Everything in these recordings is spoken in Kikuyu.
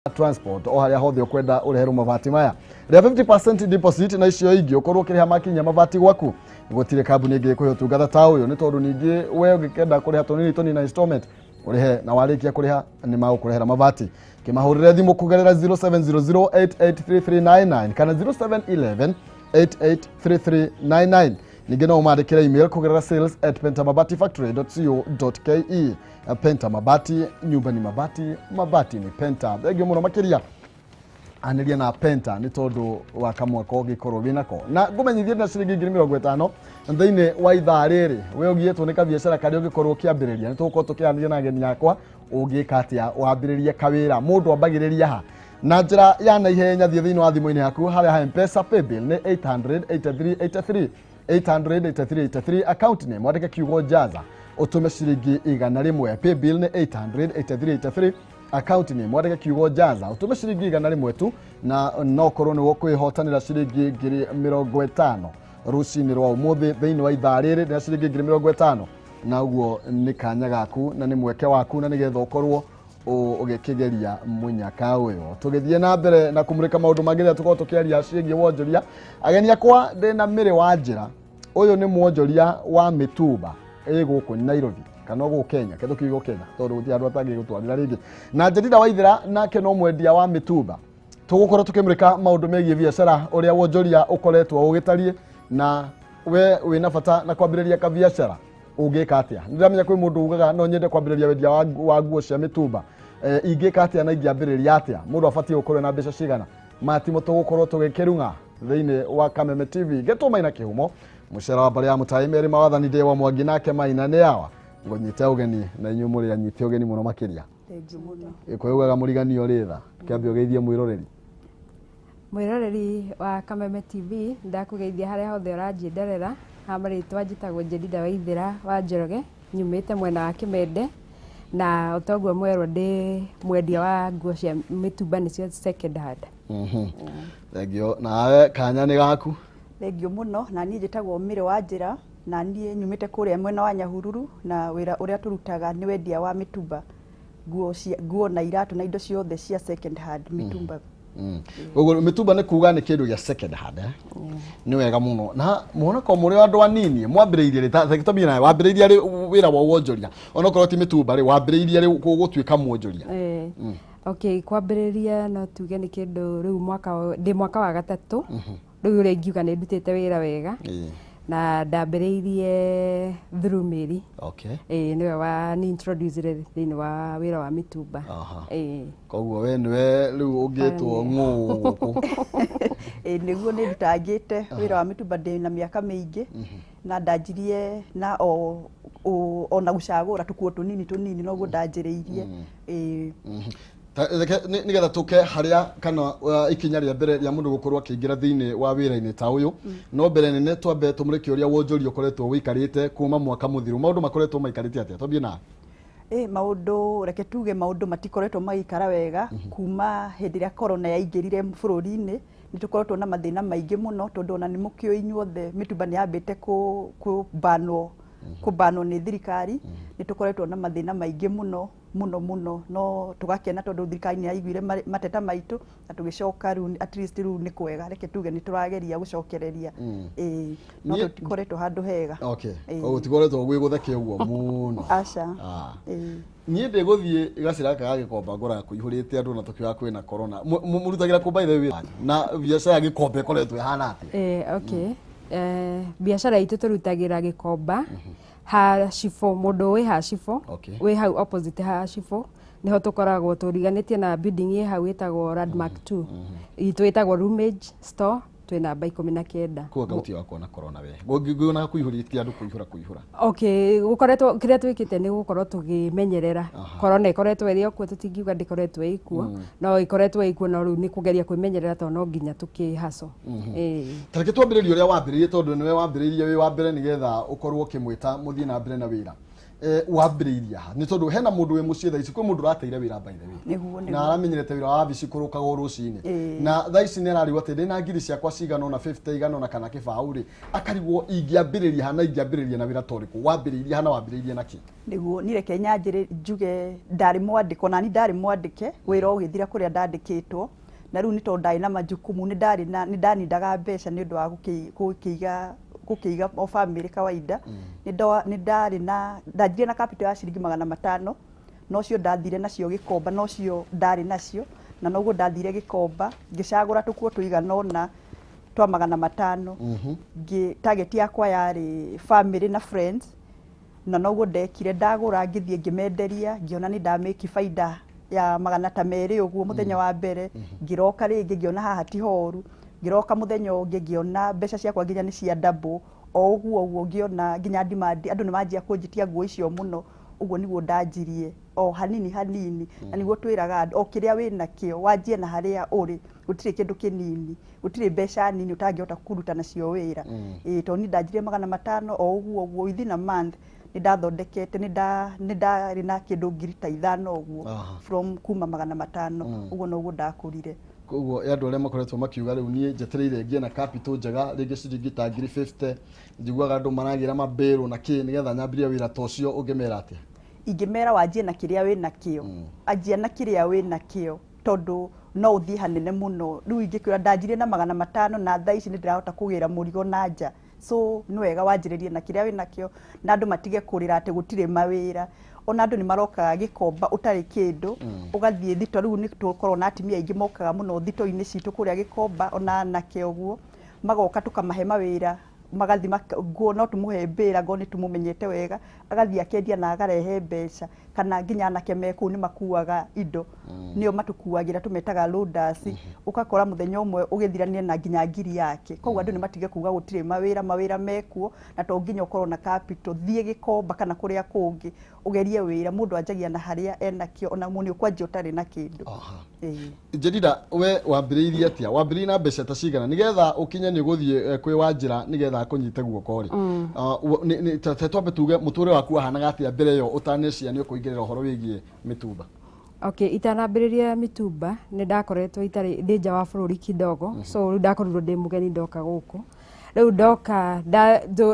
Transport o harĩa hothe ũkwenda ũreherwo mabati maya. Rĩa 50% deposit na icio ingĩ ũkorwo ũkĩrĩha makinya mabati gwaku. Gũtirĩ kambuni ĩngĩ ĩkũhe ũtungata ta ũyũ, nĩ tondũ ningĩ we ũngĩkenda kũrĩha tũnini tũnini na installment, ũrĩhe na warĩkia kũrĩha nĩ magũkũrehera mabati. Kĩmahũrĩre thimũ kũgerera 0700883399 kana 0711 883399. Ningĩ no ũmandĩkĩre email kũgerera sales@pentamabatifactory.co.ke. Penta Mabati, nyumba ni mabati, mabati ni Penta. Thengio mũno makĩria anĩria na Penta nĩ tondũ wa kamwaka ũngĩkorwo wĩnako. Na ngũmenyithie na ciringi 50,000 thĩinĩ wa ithaa rĩrĩ. We ũgiĩtwo nĩ kabiacara karĩa ũngĩkorwo ũkĩambĩrĩria, nĩ tũgũkorwo tũkĩaranĩria na ageni akwa ũngĩka atĩa wambĩrĩrie kawĩra. Mũndũ ambagĩrĩria ha na njĩra ya naihenya? Thiĩ thĩinĩ wa thimũ-inĩ yaku harĩa ha Mpesa paybill nĩ 883 83, 883 83, account name wandĩke kiugo "Jaza", ũtũme ciringi 100. Paybill nĩ 883 83, account name wandĩke kiugo "Jaza", ũtũme ciringi 100 tu, na no ũkorwo nĩ ũkwĩhotanĩra ciringi 50,000 rũcinĩ rwa ũmũthĩ. Thĩinĩ wa ithaa rĩrĩ na ciringi 50,000, na ũguo nĩ kanya gaku na nĩ mweke waku na nĩgetha ũkorwo ũgĩkĩgeria mũnyaka ũyũ. Tũgĩthiĩ na mbere na kũmũrĩka maũndũ mangĩ rĩrĩa tũkorwo tũkĩaria ciĩgiĩ wonjoria, ageni akwa ndĩna Mĩrĩ wa Njĩra. Ũyũ nĩ mwonjoria wa mĩtumba ĩ gũkũ Nairobi kana gũkũ Kenya, kĩndũ kiugo Kenya tondũ gũtirĩ andũ atangĩgũtwarĩra rĩngĩ, na Njerida Waithĩra nake no mwendia wa mĩtumba. Tũgũkorwo tũkĩmũrĩka maũndũ megiĩ biacara, ũrĩa wonjoria ũkoretwo ũgĩtariĩ, na we wĩna bata na kwambĩrĩria kabiacara ũngĩka atĩa. Nĩndĩramenya kwĩ mũndũ ugaga no nyende kwambĩrĩria wendia wa nguo cia mĩtumba, ingĩka atĩa na ingĩambĩrĩria atĩa? Mũndũ abatiĩ gũkorwo na mbeca cigana? Matimo tũgũkorwo tũgĩkĩrung'a thĩinĩ wa Kameme TV. Ngetwo Maina Kĩhumo, mũcera wa mbarĩ ya mũtai merĩ mawathani ndĩ wa Mwangi nake Maina nĩ awa. Ngũnyite ũgeni na inyuĩ mũrĩ anyite ũgeni mũno makĩria. Thengiũ mũno. Kwĩugaga mũriganio rĩ tha kĩambe ũgeithie mwĩroreri. Mwĩroreri wa Kameme TV, ndakũgeithia harĩa hothe ũranjĩnderera. Ha marĩtwa njĩtagwo Jedida Waithĩra wa Njoroge, nyumĩte mwena wa Kĩmende, na ũtoguo mwerwo ndĩ mwendia wa nguo cia mĩtumba, nĩcio second hand. Thengio. Nawe kanya nĩ gaku. Thengiũ mũno. Na niĩ njĩtagwo Mĩrĩ wa Njĩra, na niĩ nyumĩte kũrĩa mwena wa Nyahururu, na wĩra ũrĩa tũrutaga nĩ wendia wa mĩtumba, nguo cia nguo na iratũ na indo ciothe cia second hand mĩtumba. Koguo mĩtumba nĩ kuga nĩ kĩndũ gĩa second hand, eh? Nĩ wega mũno. Na muona ko mũrĩ andũ anini, mwambĩrĩirie rĩ? Twambie nawe, wambĩrĩirie rĩ wĩra wa wonjoria, onokorwo ti mĩtumba rĩ, wambĩrĩirie rĩ gũtuĩka mwonjoria? Okay, kwambĩrĩria no tuge nĩ kĩndũ rĩu mwaka ndĩ mwaka wa gatatũ rĩu ũrĩa ingiuga nĩ ndutĩte wĩra wega. Na ndambĩrĩirie through Mary. Ĩĩ, nĩwe wa ni introduce thĩinĩ wa wĩra wa mĩtumba. Ĩĩ. Koguo we nĩwe rĩu ũngĩtwo ng'ũ gũkũ. Ĩĩ, nĩguo, nĩ ndutangĩte wĩra wa mĩtumba ndĩ na mĩaka mĩingĩ, na ndanjirie na ona gũcagũra tũkuo tũnini tũnini, noguo ndanjĩrĩirie, ĩĩ. Reke nĩgetha tũke harĩa kana ikinya rĩa mbere rĩa mũndũ gũkorwo akĩingĩra thĩinĩ wa wĩra-inĩ ta ũyũ, no mbere nene twambe tũmũrĩke ũrĩa wonjoria ũkoretwo wĩikarĩte kuma mwaka mũthiru. Maũndũ makoretwo maikarĩte atĩa? Twambie nawe. Ĩ, maũndũ, reke tuge maũndũ matikoretwo magĩikara wega kuma hĩndĩ ĩrĩa corona yaingĩrire bũrũri-inĩ. Nĩ tũkoretwo na mathĩna maingĩ mũno, tondũ ona nĩ mũkĩũĩ inyuothe mĩtumba nĩ yambĩte kũbanwo nĩ thirikari. Nĩ tũkoretwo na mathĩna maingĩ mũno mũno mũno, no tũgakena tondũ thirikari nĩ yaiguire mateta maitũ na tũgĩcoka rĩu at least rĩu nĩ kwega, reke tuge nĩ tũrageria gũcokereria. Ĩĩ, no tũtikoretwo handũ hega. Ĩĩ. Koguo tikoretwo gwĩ gũtheke ũguo mũno. Aca. Ĩĩ. Niĩ ndĩgũthiĩ gacĩra gaka ga Gĩkomba ngoraga kũihũrĩte andũ na tũkiuga kwĩna corona. Mũrutagĩra kũ by the way? Na biacara ya Gĩkomba ĩkoretwo ĩhana atĩa? Okay. Biacara itũ tũrutagĩra Gĩkomba ha Shifo, mũndũ wĩ ha Shifo, wĩ hau opposite ha Shifo nĩho tũkoragwo, tũriganĩtie na building ĩ hau ĩtagwo Landmark 2. Itũ ĩtagwo Roomage Store, twĩ namba 19. Kuga gauti wa kuona corona we ngĩonaga kũihũrĩte andũ kũihũra kũihũra. Okay, gũkoretwo kĩrĩa twĩkĩte nĩ gũkorwo tũkĩmenyerera. Corona ĩkoretwo ĩrĩ o kuo, tũtingiuga ndĩkoretwo ĩ kuo, no ĩkoretwo ĩ kuo, no rĩu nĩ kũgeria kwĩmenyerera tondũ no nginya tũkĩhaco. Ĩĩ. Ta reke twambĩrĩrie ũrĩa wambĩrĩirie, tondũ nĩwe wambĩrĩirie wĩ wa mbere, nĩgetha ũkorwo ũkĩmwĩta mũthiĩ na mbere na wĩra. Wambĩrĩirie ha? Nĩ tondũ hena mũndũ wĩ mũciĩ thaa ici, kwĩ mũndũ ũrateire wĩra by the way. Nĩguo, Na nĩguo. aramenyerete wĩra wa wabici kũrũkaga o rũcinĩ. Na thaa ici nĩ ararigwo atĩ ndĩna ngiri ciakwa cigana ũna 50 igana ũna kana kĩbaũ rĩ, akarigwo ingĩambĩrĩria ha na ingĩambĩrĩria na wĩra ta ũrĩkũ. Wambĩrĩirie ha na wambĩrĩirie na kĩ? Nĩguo, niĩ reke nyanjĩrĩ njuge ndarĩ mwandĩko, nani ndarĩ mwandĩke, wĩra ũgĩthira kũrĩa ndandĩkĩtwo, na rĩu nĩ tondũ ndarĩ na majukumu, nĩ ndarĩ na nĩ ndanindaga mbeca nĩ ũndũ wa gũkĩiga o bamĩrĩ kawaida. Nĩ ndarĩ na ndanjirie na capital ya ciringi 500, nocio ndathire nacio Gĩkomba, nocio ndarĩ nacio, na noguo ndathire Gĩkomba ngĩcagũra tũkuo tũigana ũna twa 500. Ngĩ target yakwa yarĩ family na friends, na noguo ndekire, ndagũra ngĩthiĩ ngĩmenderia, ngĩona nĩ ndamĩki baida ya 200 ũguo mũthenya wa mbere. Ngĩroka rĩngĩ ngĩona haha ti horu, ngĩroka mũthenya ũngĩ ngĩona mbeca ciakwa nginya nĩ cia double o ũguo ũguo, ngĩona nginya demand, andũ nĩ manjia kũnjĩtia nguo icio mũno. Ũguo nĩguo ndanjirie o hanini hanini, na nĩguo twĩraga andũ o kĩrĩa wĩnakĩo wanjie na harĩa ũrĩ, gũtirĩ kĩndũ kĩnini, gũtirĩ mbeca nini ũtangĩhota kũruta nacio wĩra. Ĩĩ, tondũ niĩ ndanjirie 500 o ũguo ũguo, within a month nĩ ndathondekete, nĩ ndarĩ na kĩndũ ngiri ta 5 ũguo from kuma 500. Ũguo noguo ndakũrire. Koguo andũ arĩa makoretwo makiuga rĩu niĩ njetereire ngĩe na capital njega rĩngĩ ciringi ta ngiri 50, njiguaga andũ maragĩra mambĩrũ na kĩ nĩgetha nyambĩrĩrie wĩra ta ũcio, ũngĩmera atĩa? Ingĩmera wanjie na kĩrĩa wĩnakĩo, anjia na kĩrĩa wĩnakĩo, tondũ no ũthiĩ hanene mũno. Rĩu ingĩkwĩra ndanjirie na 500 na thaa ici nĩ ndĩrahota kũgĩra mũrigo na nja, so nĩ wega wanjĩrĩrie na kĩrĩa wĩnakĩo, na andũ matige kũrĩra atĩ gũtirĩ mawĩra. Ona andũ nĩ marokaga Gĩkomba ũtarĩ kĩndũ, ũgathiĩ thito. Rĩu nĩ tũkoragwo na atumia aingĩ mokaga mũno thito-inĩ citũ kũrĩa Gĩkomba, ona anake ũguo magoka, tũkamahe mawĩra, magathi nguo no tũmũhe mbĩra ngo nĩ tũmũmenyete wega, agathiĩ akendia na akarehe mbeca. Kana nginya anake me kũu nĩ makuaga indo, nĩo matũkuagĩra, tũmetaga loaders. Ũgakora mũthenya ũmwe ũgĩthirania na nginya ngiri yake. Koguo andũ nĩ matige kuga gũtirĩ mawĩra, mawĩra mekuo, na to nginya ũkorwo na capital. Thiĩ Gĩkomba kana kũrĩa kũngĩ ũgerie wĩra, mũndũ anjagia na harĩa enakĩo, ona nĩ ũkwanjia ũtarĩ na kĩndũ. Jedida, we wambĩrĩirie atĩa? Wambĩrĩirie na mbeca ta cigana nĩgetha ũkinye nĩ ũgũthiĩ kwĩ Wanjĩra nĩgetha akũnyite guoko rĩ? Twambe tuge mũtũrĩre waku wahanaga atĩa mbere ĩyo ũtanecia nĩ ũkũingĩrĩra ũhoro wĩgiĩ mĩtumba? Okay, itanambĩrĩria mĩtumba nĩ ndakoretwo itarĩ ndĩ nja wa bũrũri kidogo, so rĩu ndakorirwo ndĩ mũgeni ndoka gũkũ. Rĩu ndoka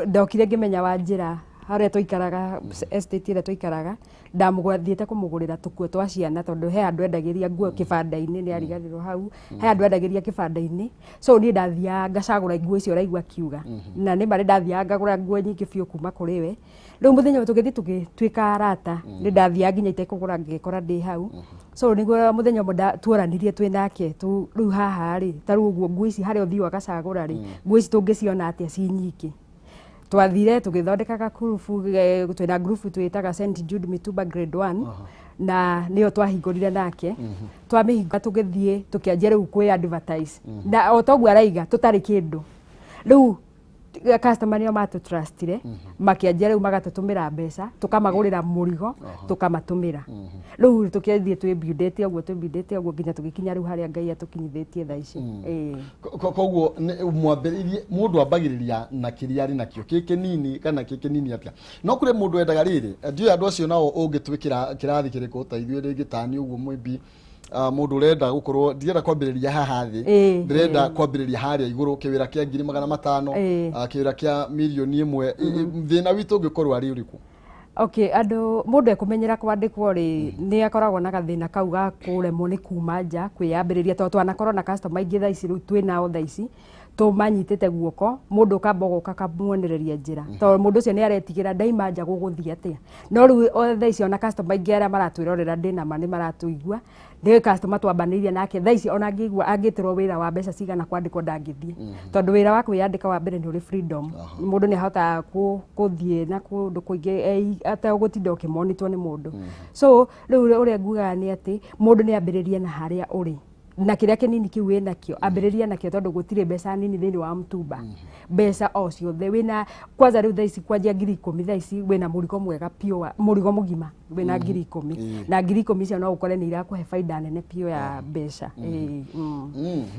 ndokire ngĩmenya Wanjĩra harĩa twaikaraga, estate ĩrĩa twaikaraga, ndamũthiĩte kũmũgũrĩra tũkuo twa ciana, tondũ he andũ endagĩria nguo kĩbanda-inĩ, nĩ ariganĩrwo hau, he andũ endagĩria kĩbanda-inĩ. So niĩ ndathiaga ngacagũra nguo icio ũraigua akiuga, na nĩ ma nĩ ndathiaga ngagũra nguo nyingĩ biũ kuma kũrĩ we. Rĩu mũthenya ũmwe tũgĩthiĩ tũgĩtuĩka arata, nĩ ndathiaga nginya itekũgũra ngĩkora ndĩ hau. So nĩguo mũthenya ũmwe tuoranirie twĩ nake, rĩu haha rĩ, ta rĩu ũguo nguo ici harĩa ũthiaga ũgacagũra rĩ, nguo ici tũngĩciona atĩa ci nyingĩ? Twathire tũgĩthondeka gakurubu, twĩna ngurubu twĩtaga St Jude Mitumba Grade 1, na nĩyo twahingũrire nake. Twamĩhingũra tũgĩthiĩ tũkĩanjia rĩu kwĩ advertise, na o toguo araiga tũtarĩ kĩndũ. Rĩu customer nĩo matũtrustire, makĩanjia rĩu magatũtũmĩra mbeca, tũkamagũrĩra mũrigo, tũkamatũmĩra. Rĩu tũkĩthiĩ twĩbuildĩte ũguo, twĩbuildĩte ũguo nginya tũgĩkinya rĩu harĩa Ngai atũkinyithĩtie thaa ici. Koguo mwambĩrĩirie, mũndũ ambagĩrĩria na kĩrĩa arĩ nakĩo, kĩ kĩnini kana kĩ kĩnini atĩa. No kũrĩ mũndũ wendaga rĩrĩ, ndiũĩ andũ acio nao ũngĩtwĩkĩra kĩrathi kĩrĩkũ ta ithuĩ rĩngĩ tani ũguo maybe mũndũ ũrenda gũkorwo ndirenda kwambĩrĩria haha thĩ, ndĩrenda kwambĩrĩria harĩa igũrũ, kĩwĩra kĩa ngiri 500, kĩwĩra kĩa mirioni 1, thĩna witũ ũngĩkorwo arĩ ũrĩkũ? Okay, andũ mũndũ ekũmenyera kwandĩkwo rĩ, nĩ akoragwo na gathĩna kau ga kũremwo nĩ kuma nja kwĩyambĩrĩria, tondũ twanakorwo na customer aingĩ thaa ici, rĩu twĩ nao thaa ici tũmanyitĩte guoko, mũndũ ũkamba ũgoka ũkamuonereria njĩra, tondũ mũndũ ũcio nĩ aretigĩra ndaima nja gũgũthiĩ atĩa. No rĩu o thaa ici ona customer aingĩ arĩa maratwĩrorera ndĩ nama nĩ maratũigua, nĩ customer twambanĩirie nake thaa ici, ona angĩigua angĩtĩrwo wĩra wa mbeca cigana kwandĩkwo ndangĩthiĩ, tondũ wĩra wa kwĩyandĩka wa mbere nĩ ũrĩ freedom, mũndũ nĩ ahotaga gũthiĩ na kũndũ kũingĩ ategũtinda ũkĩmonitwo nĩ mũndũ. So rĩu ũrĩa ngugaga nĩ atĩ mũndũ nĩ ambĩrĩrie na harĩa ũrĩ, na kĩrĩa kĩnini kĩu wĩnakĩo ambĩrĩria nakĩo, tondũ gũtirĩ mbeca nini thĩinĩ wa mtumba, mbeca o ciothe wĩna. Kwanza rĩu thaa ici kwanjia ngiri 10, thaa ici wĩna mũrigo mwega biũ, mũrigo mũgima wĩna ngiri 10, na ngiri 10 icio no ũkore nĩ irakũhe baida nene biũ ya mbeca.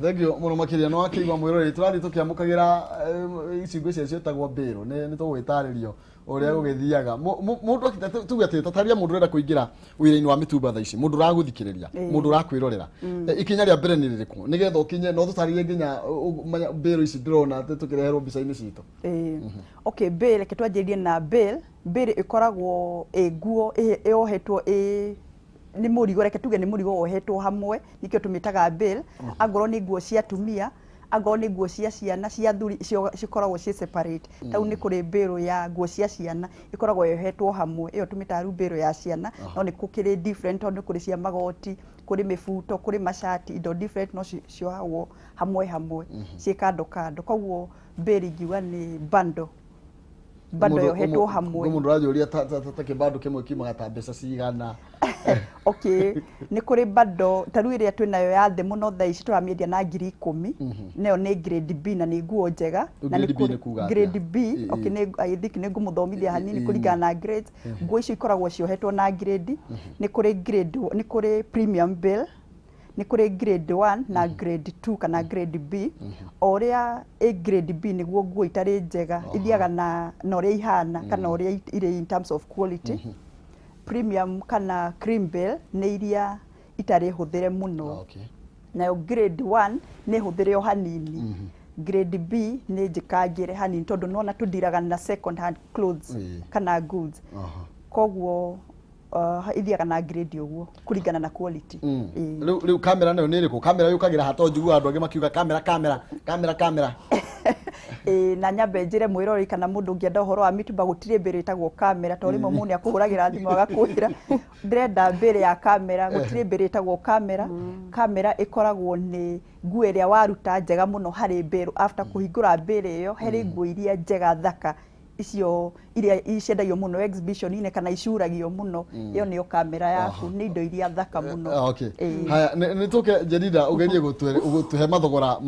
Thank you mũno makĩria. No akĩigua mwĩroreri, tũrathiĩ tũkĩamũkagĩra ici ngwĩciria ciĩtagwo mbĩrũ, nĩ tũgũgĩtarĩrio Ũrĩa gũgĩthiaga. Mũndũ tuge atĩ tataria mũndũ ũrenda kũingĩra wĩra-inĩ wa mĩtumba thaa ici, mũndũ ũragũthikĩrĩria, mũndũ ũrakwĩrorera, ikinya rĩa mbere nĩ rĩrĩkũ nĩgetha ũkinye no tũtarĩrie nginya mbĩrũ ici ndĩrona atĩ tũkĩreherwo mbica-inĩ citũ? Okay, bale, reke twanjĩrĩrie na bale. Bale ĩkoragwo ĩ nguo ĩohetwo ĩ nĩ mũrigo, reke tuge nĩ mũrigo wohetwo hamwe, nĩkĩo tũmĩtaga bale. Angorwo nĩ nguo cia atumia, angorwo nĩ nguo cia ciana, cia athuri, cikoragwo ciĩ separate. Tau nĩ kũrĩ bale ya nguo cia ciana ĩkoragwo yohetwo hamwe, ĩyo tũmĩtaga rĩu bale ya ciana. No nĩ gũkĩrĩ different, tondũ nĩ kũrĩ cia magoti, kũrĩ mĩbuto, kũrĩ macati, indo different, no ciohagwo hamwe hamwe ciĩ kando kando. Koguo bale ingiuga nĩ bundle, bundle yohetwo hamwe. Mũndũ ũranjũria ta kĩbando kĩmwe kiumaga ta mbeca cigana? Okay, nĩ kũrĩ bundle ta rĩu ĩrĩa twĩnayo ya thĩ mũno thaa ici tũramĩendia na 10,000. Nayo nĩ grade B na nĩ nguo njega. Na Grade B nĩ kuga atĩa? Grade B, okay, nĩ I think nĩ ngũmũthomithia hanini kũringana na grades. Nguo icio ikoragwo ciohetwo na grade. Nĩ kũrĩ grade, nĩ kũrĩ premium bale, nĩ kũrĩ grade 1 na grade 2 kana grade B. O ũrĩa ĩ grade B nĩguo nguo itarĩ njega, ithiaga na ũrĩa ihana kana ũrĩa irĩ in terms of quality. Premium kana cream bale nĩ iria itarĩ hũthĩre mũno. Nayo grade 1 nĩ hũthĩre o hanini. Grade B nĩ njĩkangĩre hanini, tondũ nona tũndiraga na second hand clothes kana goods. Koguo ithiaga na grade ũguo kũringana na quality. Rĩu kamera nayo nĩ ĩrĩkũ? Kamera yũkagĩra ha? To njiguaga andũ angĩ makiuga kamera, kamera, kamera, kamera. Ĩĩ, na nyambe njĩre mwĩroreri kana mũndũ ũngĩenda ũhoro wa mĩtumba, gũtirĩ mbĩrĩ ĩtagwo kamera, tondũ rĩmwe mũndũ nĩakũhũragĩra thimũ agakwĩra ndĩrenda mbĩrĩ ya kamera. Gũtirĩ mbĩrĩ ĩtagwo kamera. Kamera ĩkoragwo nĩ nguo ĩrĩa waruta njega mũno harĩ mbĩrũ. After kũhingũra mbĩrĩ ĩyo, harĩ nguo iria njega thaka, icio iria ciendagio mũno exhibition-inĩ kana icuragio mũno, ĩyo nĩyo kamera yaku, nĩ indo iria thaka mũno. Okay. Haya, nĩ tũke Jerida ũgerie gũtũhe mathogora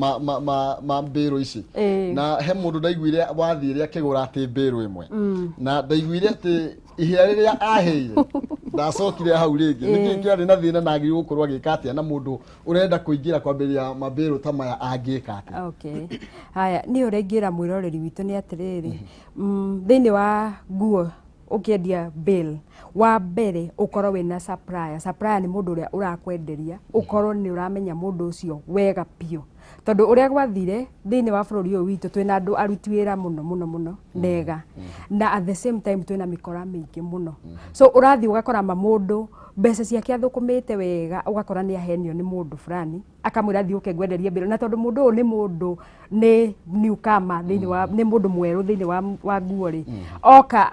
ma mbĩrũ ici. Na he mũndũ ndaiguire wathiĩre akĩgũra atĩ mbĩrũ ĩmwe, na ndaiguire atĩ ihĩa rĩrĩa aheire ndacokire hau rĩngĩ. Nĩkĩ kĩarĩ na thĩna na agĩrĩirwo gũkorwo agĩka atĩa? Na mũndũ ũrenda kũingĩra kwambĩrĩria mambĩrũ ta maya angĩka atĩa? Okay, haya, niĩ ũrĩa ingĩra mwĩroreri witũ nĩ atĩrĩrĩ, thĩinĩ wa nguo ũkĩendia bale, wa mbere ũkorwo wĩna supplier. Supplier nĩ mũndũ ũrĩa ũrakwenderia, ũkorwo nĩ ũramenya mũndũ ũcio wega biũ, tondũ ũrĩa gwathire thĩinĩ wa bũrũri ũyũ witũ, twĩna andũ aruti wĩra mũno mũno mũno nega, na at the same time twĩna mĩkora mĩingĩ mũno. So ũrathiĩ ũgakora ma mũndũ mbeca ciake athũkũmĩte wega, ũgakora nĩ ahenio nĩ mũndũ fulani, akamwĩra thiĩ ũke ngwenderie mbĩrũ, na tondũ mũndũ ũyũ nĩ mũndũ nĩ newcomer thĩinĩ wa, nĩ mũndũ mwerũ thĩinĩ wa nguo rĩ, oka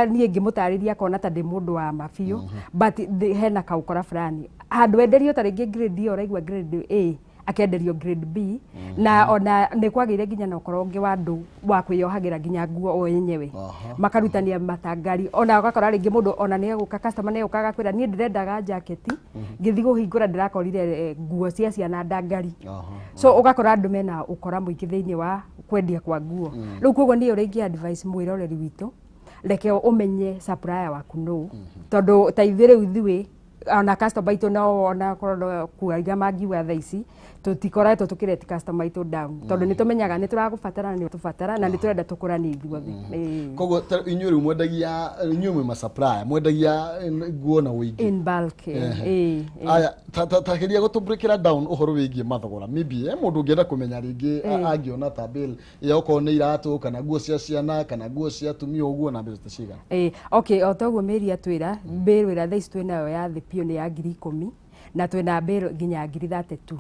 niĩ ngĩmũtarĩria akona ta ndĩ mũndũ wa ma biũ, but hena kaũkora fulani handũ enderio ta rĩngĩ grade ĩyo ũraigua grade A, akenderio grade B. Na ona nĩ kwagĩire nginya na ũkora ũngĩ wa andũ wa kwĩyohagĩra nginya nguo o yenyewe, makarutania matangari. Ona ũgakora rĩngĩ mũndũ ona nĩ egũka, customer nĩ egũka agakwĩra niĩ ndĩrendaga jaketi, ngĩthiĩ kũhingũra ndĩrakorire nguo cia ciana ndangari. So ũgakora andũ mena ũkora mũingĩ thĩinĩ wa kwendia kwa nguo rĩu. Koguo niĩ ũrĩa ingĩ advice mwĩroreri witũ, reke ũmenye supplier waku nũ, tondũ ta ithuĩ rĩu, ithuĩ ona customer aitũ no ona korwo no kuga mangiuga thaa ici tũtikoretwo tũkĩreti customer aitũ down, tondũ nĩ tũmenyaga nĩ tũragũbatara na nĩ tũbatara na nĩ tũrenda tũkũranie ithuothe. Koguo inyuĩ rĩu mwendagia, inyuĩ mwĩ ma-supplier, mwendagia nguo na ũingĩ? In bulk. Ĩĩ. Aya, ta geria gũtũ down ũhoro wĩgiĩ mathogora. Maybe mũndũ ũngĩenda kũmenya rĩngĩ angĩona ta bale ya okorwo nĩ iratũ kana nguo cia ciana kana nguo cia atumia ũguo na mbeca ta cigana? Ĩĩ, okay, o toguo Mary atwĩra, bale ĩrĩa thaa ici twĩnayo ya thĩ biũ nĩ ya 10,000, na twĩna bale nginya 32,000.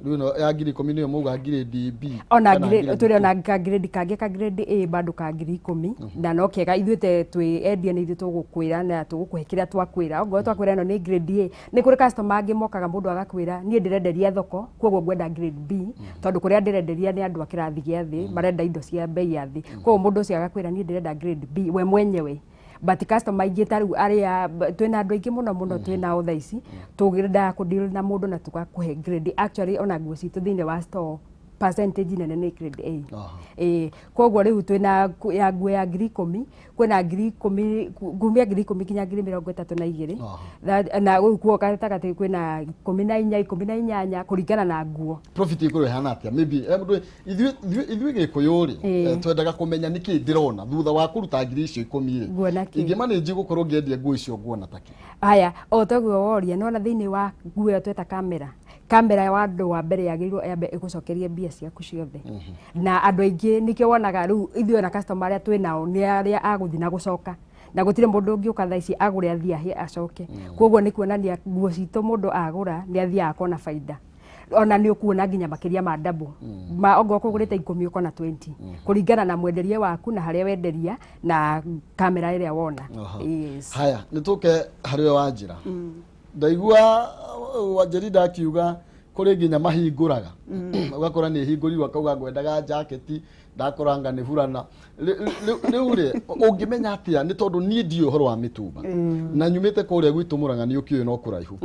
Rĩu ĩno ya 10,000 nĩyo mauga grade B? Ona kana grade tũrĩ ona ka grade kangĩ ka grade A bado ka 10,000, na no kega. Ithuĩ te twĩ endia nĩ ithuĩ tũgũkwĩra na tũgũkũhe kĩrĩa twakwĩra. Ongorwo twakwĩra ĩno nĩ grade A, nĩ kũrĩ customer angĩ mokaga, mũndũ agakwĩra niĩ ndĩrenderia thoko, koguo ngwenda grade B, tondũ kũrĩa ndĩrenderia nĩ andũ a kĩrathi gĩa thĩ, marenda indo cia bei ya thĩ. Koguo mũndũ ũcio agakwĩra niĩ ndĩrenda grade B we mwenyewe. But customer aingĩ ta rĩu arĩa twĩna andũ aingĩ mũno mũno twĩnao thaa ici, tũngĩendaga kũdeal na mũndũ na tũgakũhe grade. Actually, ona nguo citũ thĩinĩ wa store Percentage nene nĩ grade A. Koguo rĩu twĩna ya nguo ya 10,000, kwĩna 10,000, kumia 10,000 nginya 32,000. Na rĩu kuo gatagatĩ kwĩna 14, 18, kũringana na nguo. Profit ikorwo ihana atia? Maybe mũndũ ithuĩ Gĩkũyũ rĩ, twendaga kũmenya nĩkĩ ndĩrona thutha wa kũruta ngiri icio 10 rĩ. Nguona kĩ? Ingĩmanĩnji gũkorwo ngĩendia nguo icio, nguona takĩ? Haya, o toguo woria, nona thĩinĩ wa nguo ĩyo tweta kamera, kamera wa andũ wa mbere yagĩrĩirwo yambe ĩgũcokerie mbia ciaku ciothe. Na andũ aingĩ nĩkĩo wonaga rĩu ithuĩ ona customer arĩa twĩ nao nĩ arĩa agũthiĩ na gũcoka, na gũtirĩ mũndũ ũngĩũka thaa ici agũre athiĩ ahĩe acoke. Koguo nĩ kuonania nguo citũ mũndũ agũra nĩ athiaga akona baida, ona nĩ ũkuona nginya makĩria ma double ma ongorwo kũgũrĩte 10 ũkona 20, kũringana na mwenderie waku na harĩa wenderia na kamera ĩrĩa wona. Yes. Haya, nĩ tũke harĩ we Wanjĩra. Ndaigua Wanjĩri ndakiuga kũrĩ nginya mahingũraga, ũgakora nĩ hingũrirwo, akauga ngwendaga jaketi, ndakora anga nĩ burana. Rĩu rĩ, ũngĩmenya atĩa? Nĩ tondũ niĩ ndiũĩ ũhoro wa mĩtumba na nyumĩte kũrĩa gwitũ Mũrang'a, nĩ ũkĩũĩ no kũraihu.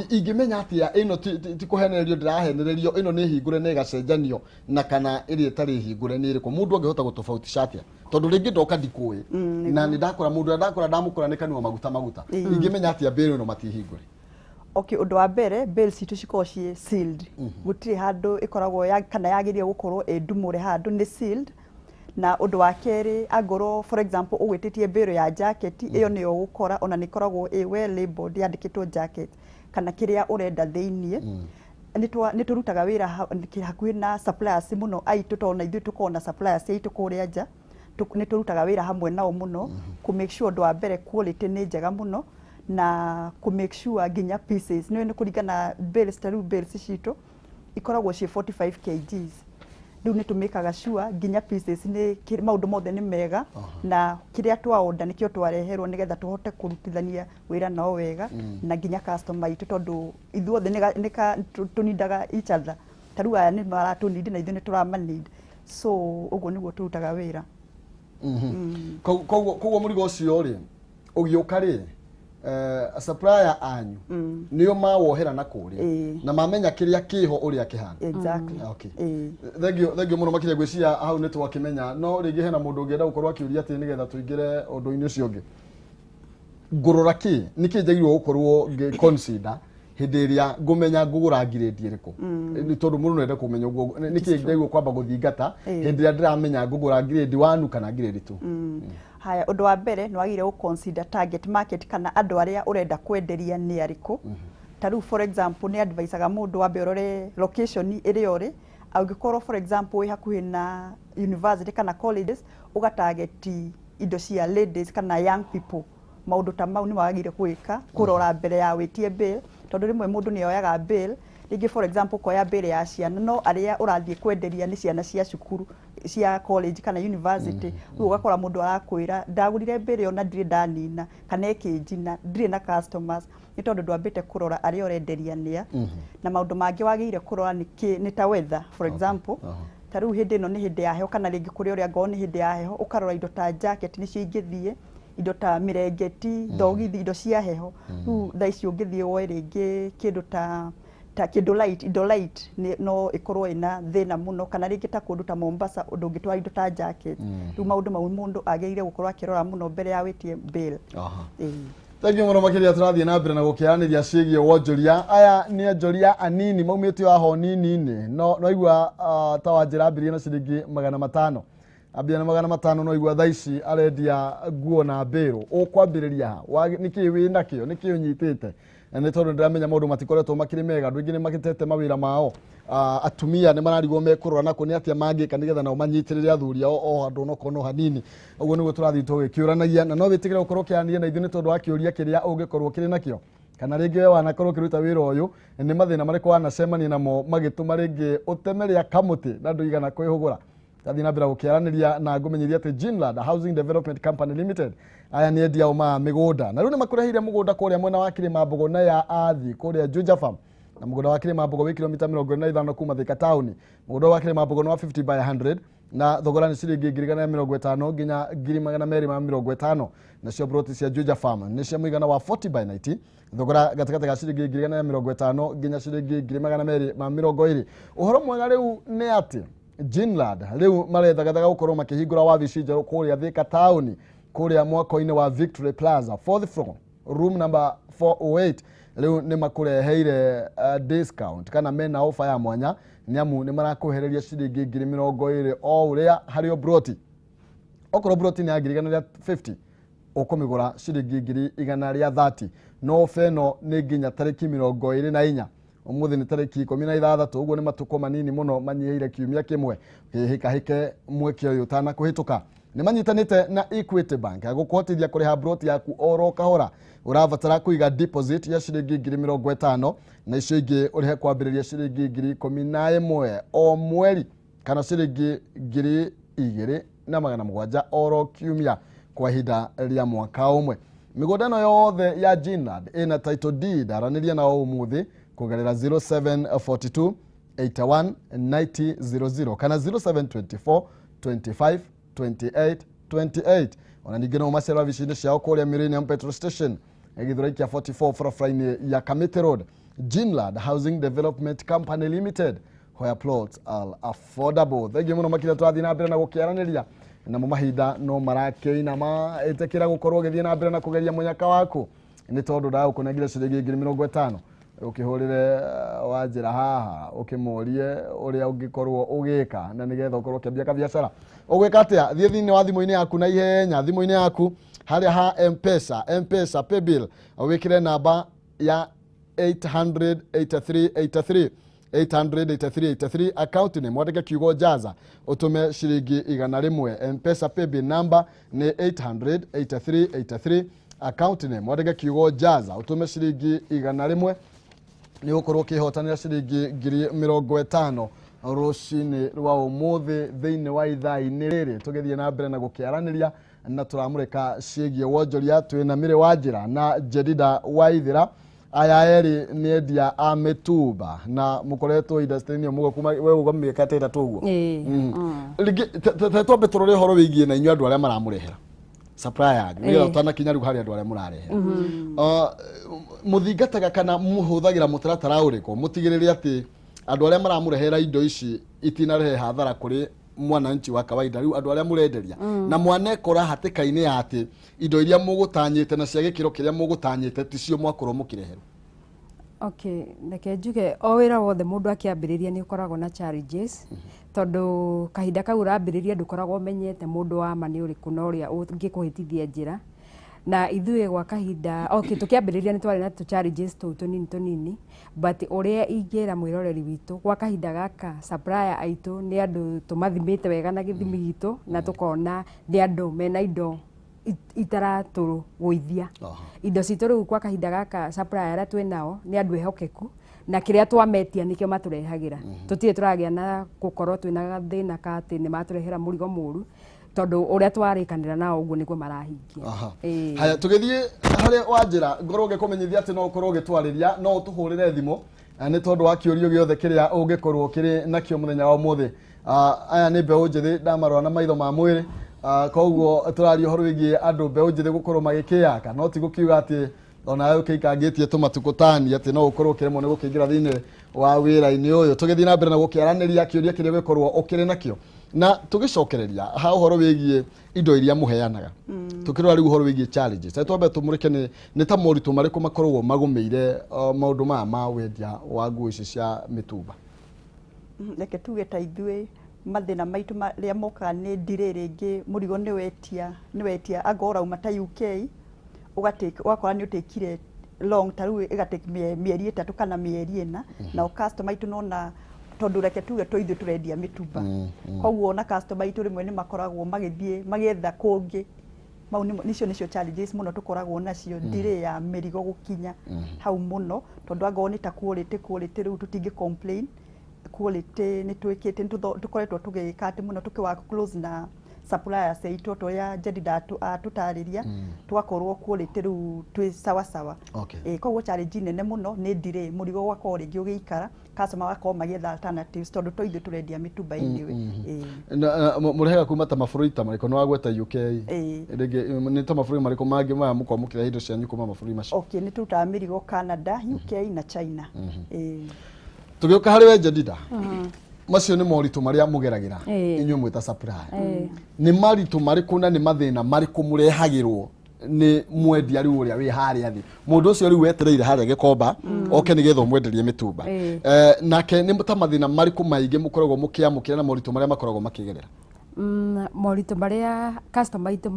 Ingĩmenya atĩa ĩno ti kũhenererio ndĩrahenererio, ĩno nĩ hingũre na ĩgacenjanio, na kana ĩrĩa ĩtarĩ hingũre nĩ ĩrĩkũ? Mũndũ angĩhota gũtofautisha atĩa? Tondũ rĩngĩ ndoka ndikũĩ na nĩ ndakora mũndũ ũrĩa ndakora ndamũkora nĩ kanua maguta maguta. Ingĩmenya atĩa mbĩrũ ĩno matihingũre? Okay, ũndũ wa mbere, bales citũ cikoragwo ciĩ sealed. Gũtirĩ handũ ĩkoragwo ya, kana yagĩrĩire gũkorwo ĩ ndumũre handũ, nĩ sealed. Na ũndũ wa kerĩ, angorwo for example ũgwĩtĩtie bale ya jacket, ĩyo nĩyo ũgũkora, ona nĩ ĩkoragwo ĩ well labeled, yandĩkĩtwo jacket kana kĩrĩa ũrenda thĩiniĩ. Nĩ tũrutaga wĩra hakuhĩ na suppliers mũno aitũ, tondũ na ithuĩ tũkoragwo na suppliers aitũ kũrĩa nja. Nĩ tũrutaga wĩra hamwe nao mũno kũ make sure ũndũ wa mbere quality nĩ njega mũno, na kũ make sure nginya pieces nĩ kũringana bales. Ta rĩu bales citũ ikoragwo ciĩ 45 kgs. Rĩu nĩ tũmĩkaga sure nginya pieces nĩ maũndũ mothe nĩ mega, na kĩrĩa twaorder nĩkĩo twareherwo, nĩgetha tũhote kũrutithania wĩra nao wega na nginya customer itũ, tondũ ithuothe nĩ tũnindaga each other. Ta rĩu aya nĩ maratũnindi na ithuĩ nĩ tũramanid, so ũguo nĩguo tũrutaga wĩra. Koguo mũrigo ũcio rĩ, ũgĩũka rĩ, supplier anyu nĩo mawohera na kũrĩa na mamenya kĩrĩa kĩho ũrĩa kĩhana. Exactly. Okay. Ĩĩ. Thengio mũno makĩria. Ngwĩciria hau nĩ twakĩmenya, no rĩngĩ hena mũndũ ũngĩenda gũkorwo akĩũria atĩ nĩgetha tũingĩre ũndũ-inĩ ũcio ũngĩ. Ngũrora kĩ? Nĩ kĩ njagĩrĩirwo gũkorwo ngĩ consider hĩndĩ ĩrĩa ngũmenya ngũgũra ngirĩndi ĩrĩkũ? Nĩ tondũ mũndũ no ende kũmenya ũguo, nĩ kĩ njagĩrĩirwo kwamba gũthingata hĩndĩ ĩrĩa ndĩramenya ngũgũra ngirĩndi 1 kana ngirĩndi 2? Haya, ũndũ wa mbere nĩ wagĩrĩire gũ consider target market, kana andũ arĩa ũrenda kwenderia nĩ arĩkũ. Ta rĩu for example, nĩ advisaga mũndũ wambe ũrore location ĩrĩa ũrĩ. Angĩkorwo for example wĩ hakuhĩ na university kana colleges, ũgatarget indo cia ladies kana young people. Maũndũ ta mau nĩ wagĩrĩire gwĩka kũrora mbere ya wĩtie bale, tondũ rĩmwe mũndũ nĩ oyaga bale, rĩngĩ for example ũkoya bale ya ciana, no arĩa ũrathiĩ kwenderia nĩ ciana cia cukuru cia college kana university. Rĩu ũgakora mũndũ arakwĩra, "Ndagũrire bale ona ndirĩ ndanina kana ĩkĩnjina, ndirĩ na customers," nĩ tondũ ndwambĩte kũrora arĩa ũrenderia nĩa. Na maũndũ mangĩ wagĩrĩire kũrora nĩ kĩ? Nĩ ta weather, for example. Ta rĩu hĩndĩ ĩno nĩ hĩndĩ ya heho, kana rĩngĩ kũrĩa ũrĩa ngorwo nĩ hĩndĩ ya heho, ũkarora indo ta jacket nĩcio ingĩthiĩ, indo ta mĩrengeti, thogithi, indo cia heho. Rĩu thaa ici ũngĩthiĩ woe rĩngĩ kĩndũ ta kĩndũ light, indo light no ĩkorwo ĩna thĩna mũno, kana rĩngĩ ta kũndũ ta Mombasa ndũngĩtwara indo ta jacket. Rĩu maũndũ mau mũndũ agĩrĩire gũkorwo akĩrora mũno mbere ya wĩtie bale. Ĩĩ. Thengiũ mũno makĩria. Tũrathiĩ na mbere na gũkĩaranĩria ciĩgiĩ wonjoria. Aya nĩ onjoria anini maumĩte o aho nini-inĩ, no noigua ta Wanjĩra ambĩrĩrie na ciringi 500, ambia na 500, no igua thaa ici arendia nguo na mbĩrũ. Ũkwambĩrĩria ha? Nĩkĩ wĩ nakĩo? Nĩkĩ ũnyitĩte? Na nĩ tondũ ndĩramenya maũndũ matikoretwo makĩrĩ mega, andũ aingĩ nĩ magĩtete mawĩra mao. Atumia nĩ mararigwo mekũrora nako nĩ atĩa mangĩka nĩgetha nao manyitĩrĩre athuri ao o handũ onokorwo no hanini. Ũguo nĩguo tũrathiĩ tũgĩkĩũranagia, na no wĩtĩkĩre gũkorwo ũkĩaranĩria na ithuĩ nĩ tondũ wa kĩũria kĩrĩa ũngĩkorwo kĩrĩ nakĩo, kana rĩngĩ we wanakorwo ũkĩruta wĩra ũyũ, nĩ mathĩna marĩkũ wanacemania namo magĩtũma rĩngĩ ũteme rĩa kamũtĩ na ndũigana kwĩhũgũra. Tathiĩ na mbere gũkĩaranĩria na ngũmenyithia atĩ Ginland Housing Development Company Limited, aya nĩ endia ao ma mĩgũnda, na rĩu nĩ makũreheire mũgũnda kũrĩa mwena wa Kĩrĩma Mbogo na ya Athi kũrĩa Juja Farm. Na mũgũnda wa Kĩrĩma Mbogo wĩ kilomita 45 kuma Thika taũni. Mũgũnda wa Kĩrĩma Mbogo nĩ wa 50 by 100 na thogora nĩ ciringi 150,000 nginya 250,000. Nacio broti cia Juja Farm nĩ cia mũigana wa 40 by 90, thogora gatagatĩ ga ciringi 150,000 nginya ciringi 220,000. Ũhoro mwega rĩu nĩ atĩ Jinland rĩu marethagathaga gũkorwo makĩhingũra wabici njerũ kũrĩa Thika taũni, kũrĩa mwako-inĩ wa Victory Plaza, fourth floor, room number 408. Rĩu nĩ makũreheire discount kana mena ofa ya mwanya, nĩ amu nĩ marakũhereria ciringi 20,000 o ũrĩa harĩ o broti. Okorwo broti nĩ ya 150,000, ũkũmĩgũra ciringi 130,000. No ofa ĩno nĩ nginya tarĩki 24. Ũmũthĩ nĩ tarĩki 16, ũguo nĩ matukũ manini mũno manyihĩire kiumia kĩmwe. Hĩkahĩke mweke ũyũ ũtanakũhĩtũka. Nĩ manyitanĩte na Equity Bank gũkũhotithia kũrĩha broti yaku oro kahora. Ũrabatara kũiga deposit ya ciringi 50,000 na icio ingĩ ũrĩhe kwambĩrĩria ciringi 11,000 o mweri kana ciringi 2,700 oro kiumia kwa ihinda rĩa mwaka ũmwe. Mĩgũnda ĩno yothe ya Jinland ĩna title deed. Aranĩria nao ũmũthĩ kũgerera 0742 81 90 00 kana 0724 25 28 28. Ona ningĩ no ũmacere wabici-inĩ ciao kũrĩa Millennium Petrol Station, Gĩthurai kĩa 44, barabara-inĩ ya Kamiti Road. Jinland Housing Development Company Limited, where plots are affordable. Thengiũ mũno makĩria. Tũrathiĩ na mbere na gũkĩaranĩria namo mahinda no marakĩinama. Ĩtĩkĩra gũkorwo ũgĩthiĩ na mbere na kũgeria mũnyaka waku, nĩ tondũ ndagũkũnengire ciringi 50,000 ũkĩhũrĩre Wanjĩra haha ũkĩmũrie ũrĩa ũngĩkorwo ũgĩka na nĩgetha ũkorwo ũkĩambia kabiacara. Ũgwĩka atĩa? Thiĩ thĩinĩ wa thimũ-inĩ yaku na ihenya, thimũ-inĩ yaku harĩa ha Mpesa, Mpesa paybill, wĩkĩre namba ya 88383, 88383, account name mwandĩke kiugo "jaza", ũtũme ciringi 100. Mpesa paybill number nĩ 88383, account name mwandĩke kiugo "jaza", ũtũme ciringi 100, nĩ ũgũkorwo ũkĩhotanĩra ciringi 50,000 rũcinĩ rwa ũmũthĩ thĩinĩ wa ithaa-inĩ rĩrĩ tũgĩthiĩ na mbere na gũkĩaranĩria na tũramũrĩka ciĩgiĩ wonjoria. Twĩna Mĩrĩ wa Njĩra na Jedida Waithĩra. Aya erĩ nĩ endia a mĩtumba na mũkoretwo industry-inĩ mũguo kuma we uga mĩaka ta 3 ũguo. Ĩĩ. Rĩngĩ twambe tũrore ũhoro wĩgiĩ na inyuĩ andũ arĩa maramũrehera, supplier anyu, nĩgetha ũtanakinya rĩu harĩ andũ arĩa mũrarehera. Mũthingataga kana mũhũthagĩra mũtaratara ũrĩkũ mũtigĩrĩre atĩ andũ arĩa maramũrehera indo ici itinarehe hathara kũrĩ mwananchi wa kawaida, rĩu andũ arĩa mũrenderia, na mwanekora hatĩka-inĩ ya atĩ indo iria mũgũtanyĩte na cia gĩkĩro kĩrĩa mũgũtanyĩte ticio mwakorwo mũkĩreherwo? Okay, reke njuge o wĩra wothe mũndũ akĩambĩrĩria nĩ ũkoragwo na challenges, tondũ kahinda kau ũrambĩrĩria ndũkoragwo ũmenyete mũndũ wa ma nĩ ũrĩkũ na ũrĩa ũngĩkũhĩtithia njĩra. Na ithuĩ gwa kahinda, okay, tũkĩambĩrĩria nĩ twarĩ na tũ challenges tũu tũnini tũnini, but ũrĩa ingĩra mwĩroreri witũ gwa kahinda gaka, supplier aitũ nĩ andũ tũmathimĩte wega na gĩthimi gitũ na tũkona nĩ andũ mena indo itaratũgũithia. Indo citũ rĩu kwa kahinda gaka, supplier arĩa twĩ nao nĩ andũ ehokeku na kĩrĩa twametia nĩkĩo matũrehagĩra. Tũtirĩ tũragĩa na gũkorwo twĩna gathĩna ka atĩ nĩ matũrehera mũrigo mũru, tondũ ũrĩa twarĩkanĩra nao ũguo nĩguo marahingia. Ĩĩ. Haya, tũgĩthiĩ harĩ Wanjĩra, ngorwo ngĩkũmenyithia atĩ no ũkorwo ũgĩtwarĩria, no ũtũhũrĩre thimũ nĩ tondũ wa kĩũrio gĩothe kĩrĩa ũngĩkorwo kĩrĩ nakĩo mũthenya wa ũmũthĩ. Aya nĩ mbeũ njĩthĩ ndamarora na maitho ma mwĩrĩ. Koguo tũraria ũhoro wĩgiĩ andũ mbeũ njĩthĩ gũkorwo magĩkĩyaka, no ti gũkiuga atĩ onawe ũkĩikangĩtie tũmatukũ tani atĩ no ũkorwo ũkĩremwo nĩ gũkĩingĩra thĩinĩ wa wĩra-inĩ ũyũ. Tũgĩthiĩ na mbere na gũkĩaranĩria kĩũria kĩrĩa ũgĩkorwo ũkĩrĩ nakĩo na tũgĩcokereria ha ũhoro wĩgiĩ indo iria mũheanaga, tũkĩrora rĩu ũhoro wĩgiĩ challenges, reke twambe tũmũrĩke nĩ ta moritũ marĩkũ makoragwo magũmĩire maũndũ maya ma wendia wa nguo ici cia mĩtumba? Reke tuge ta ithuĩ mathĩna maitũ marĩa mokaga nĩ ndirĩ rĩngĩ mũrigo nĩ wetia angorwo ũrauma ta UK, ũgakora nĩ ũtĩkire long, ta rĩu ĩgatake mĩeri 3 kana mĩeri 4. Nao customer aitũ nona, tondũ reke tuge to ithuĩ tũrendia mĩtumba, koguo ona customer aitũ rĩmwe nĩ makoragwo magĩthiĩ magĩetha kũngĩ. Mau nĩcio challenges mũno tũkoragwo nacio, delay ya mĩrigo gũkinya hau mũno, tondũ angorwo nĩ ta quality rĩu tũtingĩ complain. Quality nĩ twĩkĩte, nĩ tũkoretwo tũgĩka atĩ mũno tũkĩ work close na suppliers aitũ ta ũrĩa Jedida atũtarĩria, tũgakorwo quality rĩu twĩ sawa sawa. Koguo challenge nene mũno nĩ delay, mũrigo ũgakorwo rĩngĩ ũgĩikara, customer magakorwo magĩetha alternatives tondũ to ithuĩ tũrendia mĩtumba anyway. Mũrehaga kuma ta mabũrũri ta marĩkũ? Nĩ wagweta UK, rĩngĩ nĩ ta mabũrũri marĩkũ mangĩ maya mũkoragwo mũkĩrehe indo cianyu kuma mabũrũri macio? Okay, nĩ tũrutaga mĩrigo Canada, UK na China. Tũgĩũka harĩ we Jedida, macio nĩ moritũ marĩa mũgeragĩra inyuĩ mwĩ ta supplier. Nĩ maritũ marĩkũ na nĩ mathĩna marĩkũ mũrehagĩrwo nĩ mwendia rĩu ũrĩa wĩ harĩa thĩ, mũndũ ũcio rĩu wetereire harĩa Gĩkomba oke nĩgetha ũmwenderie mĩtumba? Nake nĩ ta mathĩna marĩkũ maingĩ mũkoragwo mũkĩamũkĩra na moritũ marĩa makoragwo makĩgerera? Moritũ marĩa customer aitũ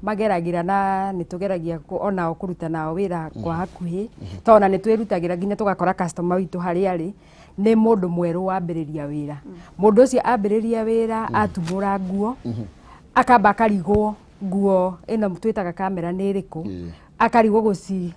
mageragĩra, na nĩ tũgeragia onao kũruta nao wĩra kwa hakuhĩ, tondũ ona nĩ twĩrutagĩra nginya tũgakora customer witũ harĩa arĩ nĩ mũndũ mwerũ wambĩrĩria wĩra. Mũndũ ũcio ambĩrĩria wĩra, atumũra nguo, akamba akarigwo nguo ĩno twĩtaga kamera nĩ ĩrĩkũ. Akarigwo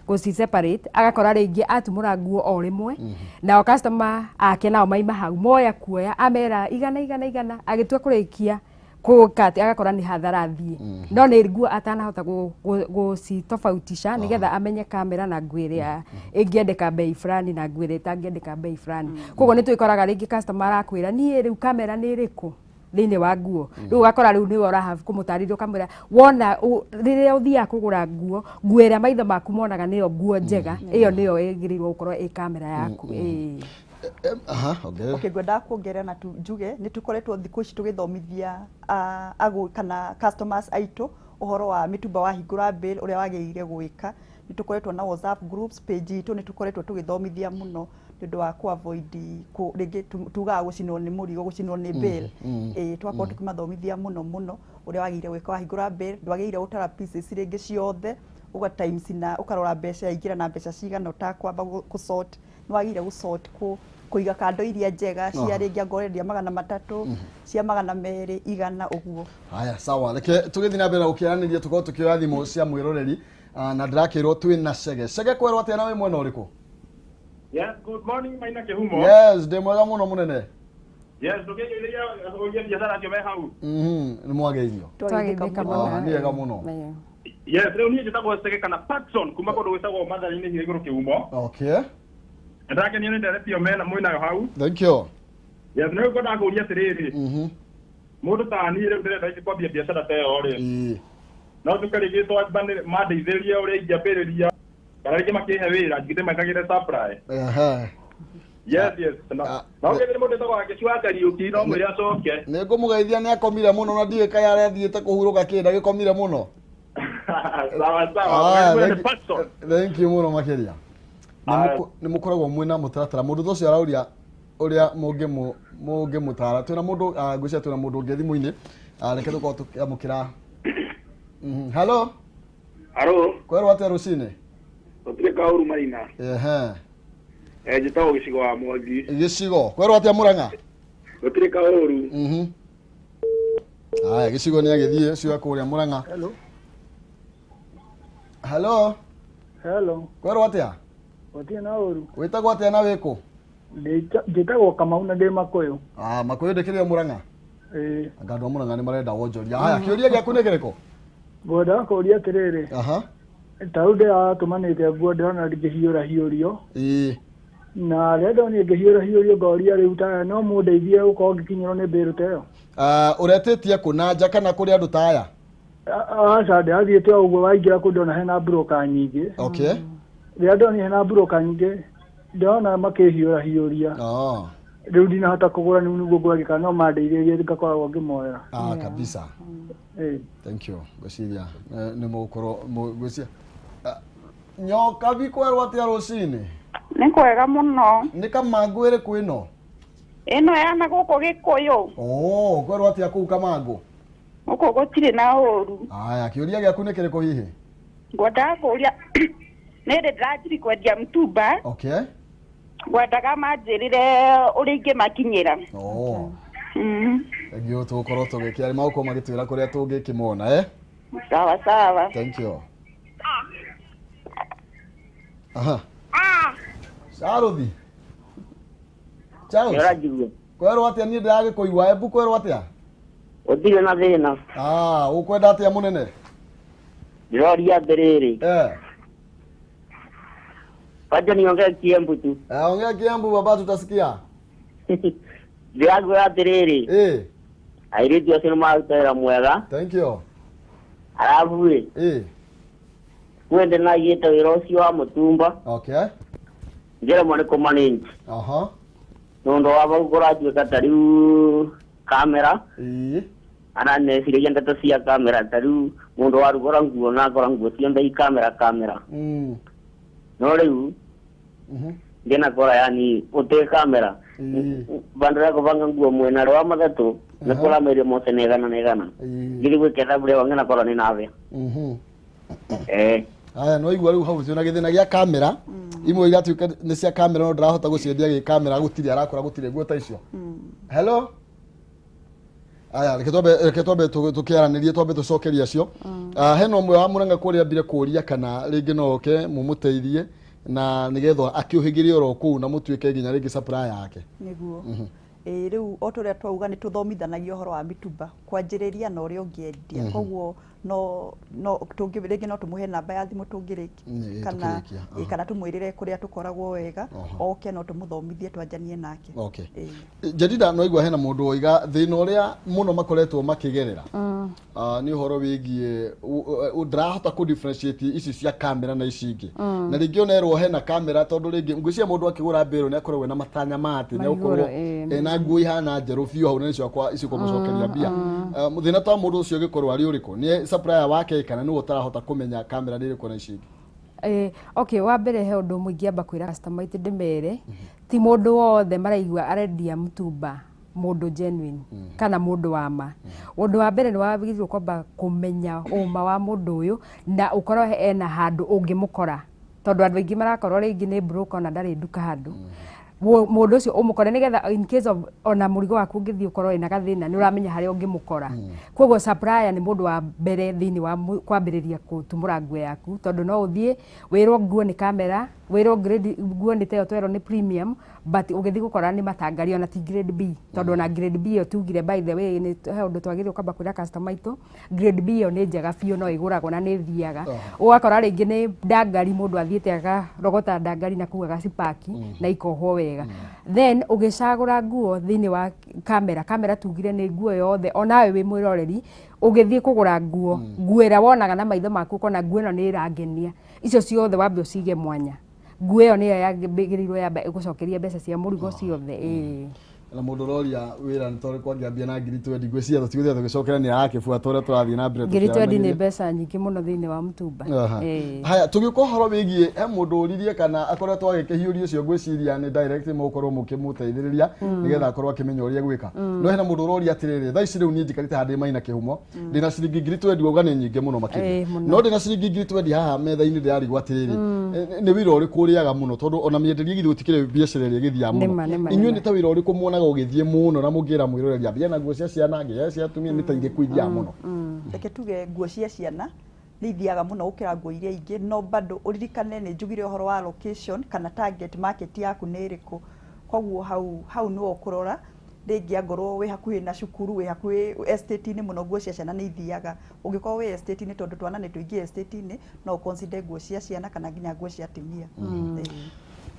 gũci separate, agakora rĩngĩ atumũra nguo o rĩmwe, nao customer ake nao maima hau moya kuoya, amera igana igana igana, agĩtua kũrĩkia kũka atĩ agakora nĩ hathara athiĩ, no nĩ nguo atanahota gũcitofautisha nĩgetha amenye kamera na nguo ĩrĩa ĩngĩendeka bei fulani na nguo ĩrĩa ĩtangĩendeka bei fulani. Koguo nĩ twĩkoraga rĩngĩ customer arakwĩra, "Niĩ rĩu kamera nĩ ĩrĩkũ thĩinĩ wa nguo?" Rĩu ũgakora rĩu nĩwe ũraha kũmũtarĩria, ũkamwĩra wona rĩrĩa ũthiaga kũgũra nguo, nguo ĩrĩa maitho maku monaga nĩyo nguo njega, ĩyo nĩyo ĩgĩrĩirwo gũkorwo ĩ kamera yaku. Ĩĩ. Aha, ongerera. Okay, ngwendaga kuongerera na njuge nĩ tũkoretwo thikũ ici tũgĩthomithia agũri kana customers aitũ ũhoro wa mĩtumba, wahingũra bale ũrĩa wagĩrĩire gwĩka. Nĩ tũkoretwo na WhatsApp groups, page itũ, nĩ tũkoretwo tũgĩthomithia mũno nĩ ũndũ wa ku avoid rĩngĩ tugaga gũcinwo nĩ mũrigo, gũcinwo nĩ bale. Ĩĩ, tũgakorwo tũkĩmathomithia mũno mũno ũrĩa wagĩrĩire gwĩka wahingũra bale. Ndwagĩrĩire gũtara pieces rĩngĩ ciothe, ũga times na ũkarora mbeca yaingĩra na mbeca cigana, ũtakwamba gũ sort. Nĩ wagĩrĩire gũ sort, kũiga kando iria njega cia rĩngĩ angorwo ũrendia 300, cia 200, 100, ũguo. Haya, sawa, reke tũgĩthiĩ na mbere na gũkĩaranĩria, tũkorwo tũkĩoya thimũ cia mwĩroreri. Na ndĩrakĩrwo twĩna Cege. Cege, kwerwo atĩa na wĩ mwena ũrĩkũ? Yes, good morning, Maina Kihumo. Yes, ndĩ mwega mũno, mũnene. Yes, ndũkĩgeithia ũria biacara acio me hau. Nĩ mwageithio. Twageithĩka Twageithĩka mũno. Ah, nĩ wega mũno. Yes, rĩu niĩ njĩtagwo Cege kana Patson kuma kũndũ gwĩtagwo Mathari-inĩ hinya igũrũ Kĩhumo. Nĩndakenio nĩ ndereti ĩyo mena mwĩnayo hau. Thank you. Yes, nĩ ngwendaga kũũria atĩrĩrĩ, mũndũ ta niĩ rĩu ndĩrenda hihi kwambia biacara ta ĩyo rĩ, no njuke rĩngĩ mandeithĩrĩrie ũrĩa ingĩambĩrĩria, kana rĩngĩ makĩhe wĩra njigĩte mekagĩre supply? Yes. Na ũngĩthire mũndũ wĩtagwo Wangeci wa Kariũki, no mwĩre acoke. Nĩ ngũmũgeithia, nĩ akomire mũno na ndiũĩ kaĩ arathiĩte kũhurũka kĩ ndagĩkomire mũno. Sawa sawa. Ah, Mwene thank Patson. Thank you mũno makĩria. Aya. Nĩ mũkoragwo mwĩna mũtaratara, mũndũ ta ũcio arauria ũrĩa mũngĩmũtara. Twĩna mũndũ, ngwĩciria twĩna mũndũ ũngĩ thimũ-inĩ. Reke tũkorwo tũkĩamũkĩra. Hello. Aro, Kwerwo atĩa rũcinĩ? Gũtirĩ kaũru, Maina. Njĩtagwo Gĩcigo wa Mwangi. Gĩcigo, kwerwo atĩa Mũrang'a? Gũtirĩ kaũru. Haya, Gĩcigo nĩ agĩthiĩ ũcio wa kũrĩa Mũrang'a. Hello. Hello. Hello. Kwerwo atĩa? Gũtirĩ na ũru. Wĩtagwo atĩa na wĩkũ? Njĩtagwo Kamau na ndĩ Makũyũ. Ah, Makũyũ, ndĩkĩrĩ o Mũrang'a? Ĩĩ. Anga andũ a Mũrang'a nĩ marenda wonjoria. Haya, kĩũria gĩaku nĩ kĩrĩkũ? Ngwendaga kũũria atĩrĩrĩ. Ta rĩu ndĩratũmanĩte nguo, ndĩrona ngĩhiũra hiũrio. Na rĩrĩa ndonire ngĩhiũra hiũrio, ngoria rĩu ta no mũndeithie gũkorwo ngĩkinyĩrwo nĩ mbĩrũ ta ĩyo. Ah, ũretĩtie kũ, na nja kana kũrĩ andũ ta aya? Aca, ndĩrathiĩte o ũguo, waingĩra kũu ndona hena mburoka nyingĩ. Rĩrĩa ndonire hena mburoka nyingĩ, ndĩrona makĩhiũra hiũria. Rĩu ndinahota kũgũra, rĩu nĩguo ngũragia kana no mandeithĩrĩrie ngakoragwo ngĩmoera. Ah, kabisa. Ĩĩ. Thank you. Ngwĩciria nĩ mũgũkorwo ngwĩciria. Ah, Nyokabi, kwerwo atĩa rũcinĩ? Nĩ kwega mũno. Nĩ Kamangũ ĩrĩkũ ĩno? Ĩno yana gũkũ Gĩkũyũ. Oh, kwerwo atĩa kũu Kamangũ? Gũkũ gũtirĩ na ũru. Haya, kĩũria gĩaku nĩ kĩrĩkũ hihi? Ngwendaga kũũria, nĩ rĩ ndĩranjiri kwendia mtumba. Ngwendaga manjĩrĩre ũrĩa ingĩmakinyĩra. Thank you, tũgũkorwo tũgĩkĩa magũkorwo magĩtwĩra kũrĩa tũngĩkĩmona, eh? Sawa sawa. Thank you. Aha. Charũthi. Charles. Nĩũranjigua? Kwerwo atĩa? Niĩ ndĩragĩkũigua, embu kwerwo atĩa? Gũtirĩ na thĩna. Ah, ũkwenda atĩa mũnene? Ndĩroria atĩrĩrĩ. Eh. Wacha niongee Kiembu tu. Eh, ongea Kiembu baba tutasikia. Ndĩrakwĩra atĩrĩrĩ. Eh. Airĩtu acio nĩ maruta wĩra mwega. Thank you. Arabu ĩ. Eh. Kwĩ ndĩnaigĩte wĩra ũcio wa mũtumba. Okay. Ngĩremwo nĩ kũmanage. Aha. Nũndũ wa vau kũratuĩka ta rĩu kamera. Ĩĩ. Araneciragia ndeto cia kamera ta rĩu mũndũ warugũra nguo na akora nguo ciothe i kamera kamera. No rĩu ngĩnakora yani ũtĩ kamera. Bandũ ya kũbanga nguo mwena rwa mathatũ nĩ kũramerio mothe nĩ igana na igana. Ngĩthiĩ gwĩka ithabu rĩakwa ngĩnakora nĩ nabĩa. Eh. Aya no igua rĩu hau ũcio na gĩthĩna gĩa kamera imwe iratuĩka nĩ cia kamera no ndarahota gũciendia gĩ kamera gũtirĩ arakora gũtirĩ nguo ta icio. Hello. Aya reke twambe tũkĩaranĩrie twambe tũcokerie acio. Hena ũmwe wa Mũrang'a kũrĩa ambire kũria kana rĩngĩ no oke mũmũteithie na nĩgetha akĩũhĩgĩrie oro kũu na mũtuĩke nginya rĩngĩ supplier yake. Nĩguo. Ĩĩ rĩu o ta ũrĩa twauga nĩ tũthomithanagia ũhoro wa mĩtumba kwanjĩrĩria na ũrĩa ũngĩendia. Koguo no no rĩngĩ no tũmũhe namba ya thimũ tũngĩrĩkia kana kana tũmwĩrĩre kũrĩa tũkoragwo wega oke no tũmũthomithie twanjanie nake. Okay. Jadida no igua hena mũndũ oiga thĩna ũrĩa mũno makoretwo makĩgerera nĩ ũhoro wĩgiĩ ndĩrahota kũ differentiate ici cia kamera na ici ingĩ na rĩngĩ onerwo hena kamera tondũ rĩngĩ ngwĩciria mũndũ akĩgũra mbĩrũ nĩ akoragwo na matanya ma atĩ nĩ egũkorwo ena nguo ihana njerũ biũ hau na nĩcio icio kũmũcokeria mbia. Thĩna ta mũndũ ũcio ũngĩkorwo arĩ ũrĩkũ? Nĩ supplier wake kana nĩwe ũtarahota kũmenya kamera nĩ ĩrĩkũ na ici ingĩ? Okay, wa mbere he ũndũ ũmwe ingĩamba kwĩra customer aitũ ndĩmere ti mũndũ wothe maraigua arendia mũtumba mũndũ genuine kana mũndũ wa ma. Ũndũ wa mbere nĩ wagĩrĩirwo kwamba kũmenya ũma wa mũndũ ũyũ na ũkorwo ena handũ ũngĩmũkora tondũ andũ aingĩ marakorwo rĩngĩ nĩ broker ona ndarĩ nduka handũ. Mũndũ ũcio ũmũkore nĩgetha in case of ona mũrigo waku ũngĩthiĩ ũkorwo wĩna gathĩna nĩ ũramenya harĩa ũngĩmũkora. Koguo supplier nĩ mũndũ wa mbere thĩinĩ wa kwambĩrĩria gũtumũra nguo yaku tondũ no ũthiĩ wĩrwo nguo nĩ kamera wĩrwo grade nguo nĩ ta ĩyo twerwo nĩ premium but ũgĩthiĩ gũkora nĩ matangari ona ti grade B tondũ ona grade B ĩyo tugire by the way nĩ he ũndũ twagĩrĩirwo kwamba kwĩra customer aitũ grade B ĩyo nĩ njega biũ no ĩgũragwo na nĩ ĩthiaga. Ũgakora rĩngĩ nĩ ndangari mũndũ athiĩte akarogota ndangari na kũu agacipaki na ikohwo wega. Then ũgĩcagũra nguo thĩinĩ wa kamera kamera tugire nĩ nguo yothe onawe wĩ mwĩroreri ũgĩthiĩ kũgũra nguo nguo ĩrĩa wonaga na maitho maku ũkona nguo ĩno nĩ ĩrangenia icio ciothe wambe ũcige mwanya nguo ĩyo nĩyo yagĩrĩirwo yamba ĩgũcokeria mbeca cia mũrigo ciothe. Na mũndũ ũroria wĩra nĩ tondũ kwangĩambia na ngiri twendi ngwĩciria tũtigũthiĩ tũgĩcokera nĩ arakĩbuata ũrĩa tũrathiĩ na mbere. Ngiri twendi nĩ mbeca nyingĩ mũno thĩinĩ wa mũtumba. Haya tũgĩũka ũhoro wĩgiĩ he mũndũ ũririe kana akoretwo agĩkĩhiũria ũcio ngwĩciria nĩ direct mũgũkorwo mũkĩmũteithĩrĩria nĩgetha akorwo akĩmenya ũrĩa gwĩka. No hena mũndũ ũroria atĩrĩrĩ thaa ici rĩu niĩ njikarĩte handũ Maina Kĩhumo ndĩna ciringi ngiri twendi wauga nĩ nyingĩ mũno makĩria no ndĩna ciringi ngiri twendi haha metha-inĩ ndĩrarigwo atĩrĩrĩ nĩ wĩra ũrĩkũ ũrĩaga mũno tondũ ona mĩenderie githĩ gũtikĩrĩ biacara ĩrĩa ĩgĩthiaga mũno inyuĩ nĩ ta wĩra ũrĩkũ muonaga ũgĩthiĩ mũno na mũngĩra mwĩroreri ambia na nguo cia ciana nginya cia atumia nĩ ta irĩkũ ithiaga mũno? Reke tuge nguo cia ciana nĩ ithiaga mũno gũkĩra nguo iria ingĩ no bado ũririkane nĩ njugire ũhoro wa location kana target market yaku nĩ ĩrĩkũ koguo hau nĩwe ũkũrora rĩngĩ angorwo wĩ hakuhĩ na cukuru wĩ hakuhĩ estate-inĩ mũno nguo cia ciana nĩ ithiaga ũngĩkorwo wĩ estate-inĩ tondũ twana nĩ tũingĩ estate-inĩ no ũconsider nguo cia ciana kana nginya nguo cia atumia.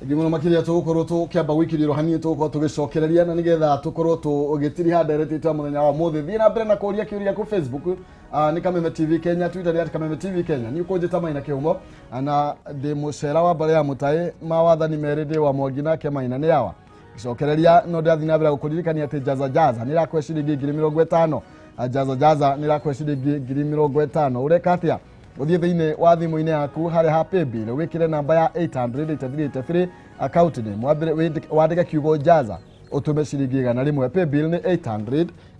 Ngĩ mũno makĩria tũgũkorwo tũkĩamba gũikĩrĩrwo hanini tũgũkorwo tũgĩcokereria na nĩgetha tũkorwo tũgĩtiriha ndereti itũ ya mũthenya wa ũmũthĩ. Thiĩ na mbere na kũria kĩũria kũ Facebook nĩ Kameme TV Kenya, Twitter nĩ @Kameme TV Kenya. Nĩ ũkũnjĩta Maina Kĩhumo na ndĩ mũcera wa mbarĩ ya mũtaĩ mawathani merĩ ndĩ wa Mwangi nake Maina nĩ awa. Gĩcokereria no ndĩrathiĩ na mbere gũkũririkania atĩ Jaza Jaza nĩ ĩrakũhe ciringi ngiri mĩrongo ĩtano. Jaza Jaza nĩ ĩrakũhe ciringi ngiri mĩrongo ĩtano. Ũreka atĩa? Ũthiĩ thĩinĩ wa thimũ-inĩ yaku harĩa ha paybill wĩkĩre namba ya 883 account name wandĩke kiugo Jaza ũtũme ciringi 100. Paybill nĩ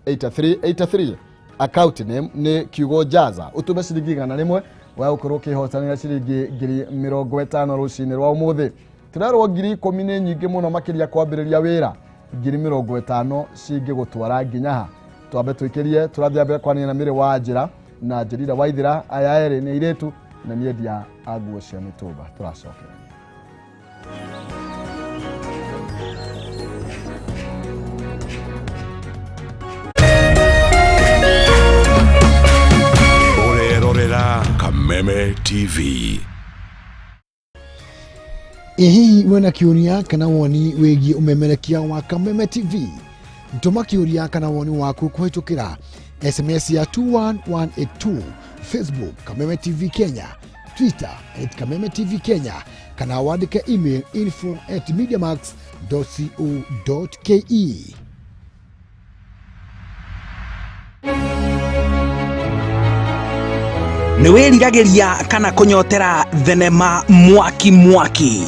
883 account name nĩ kiugo Jaza ũtũme ciringi 100 wa gũkorwo ũkĩhotanĩra ciringi ngiri mĩrongo ĩtano rũcinĩ rwa ũmũthĩ. Tũrerwo ngiri ikũmi nĩ nyingĩ mũno makĩria kwambĩrĩria wĩra ngiri mĩrongo ĩtano cingĩgũtwara nginya ha. Twambe tũikĩrie tũrathiĩ mbere kwaria na Mĩrĩ wa Njĩra na Jerira Waithira aya erĩ nĩ airĩtu na nĩ endia a nguo cia mĩtumba. Tũracokera. TV. Ĩ hihi wĩna kĩũria kana woni wĩgiĩ ũmemerekia wa Kameme TV? Tũma kĩũria kana woni waku kũhĩtũkĩra SMS ya 21182, Facebook Kameme TV Kenya, Twitter @Kameme TV Kenya, kana wandĩke email info@mediamax.co.ke. Nĩ wĩriragĩria kana kũnyotera thenema mwaki mwaki?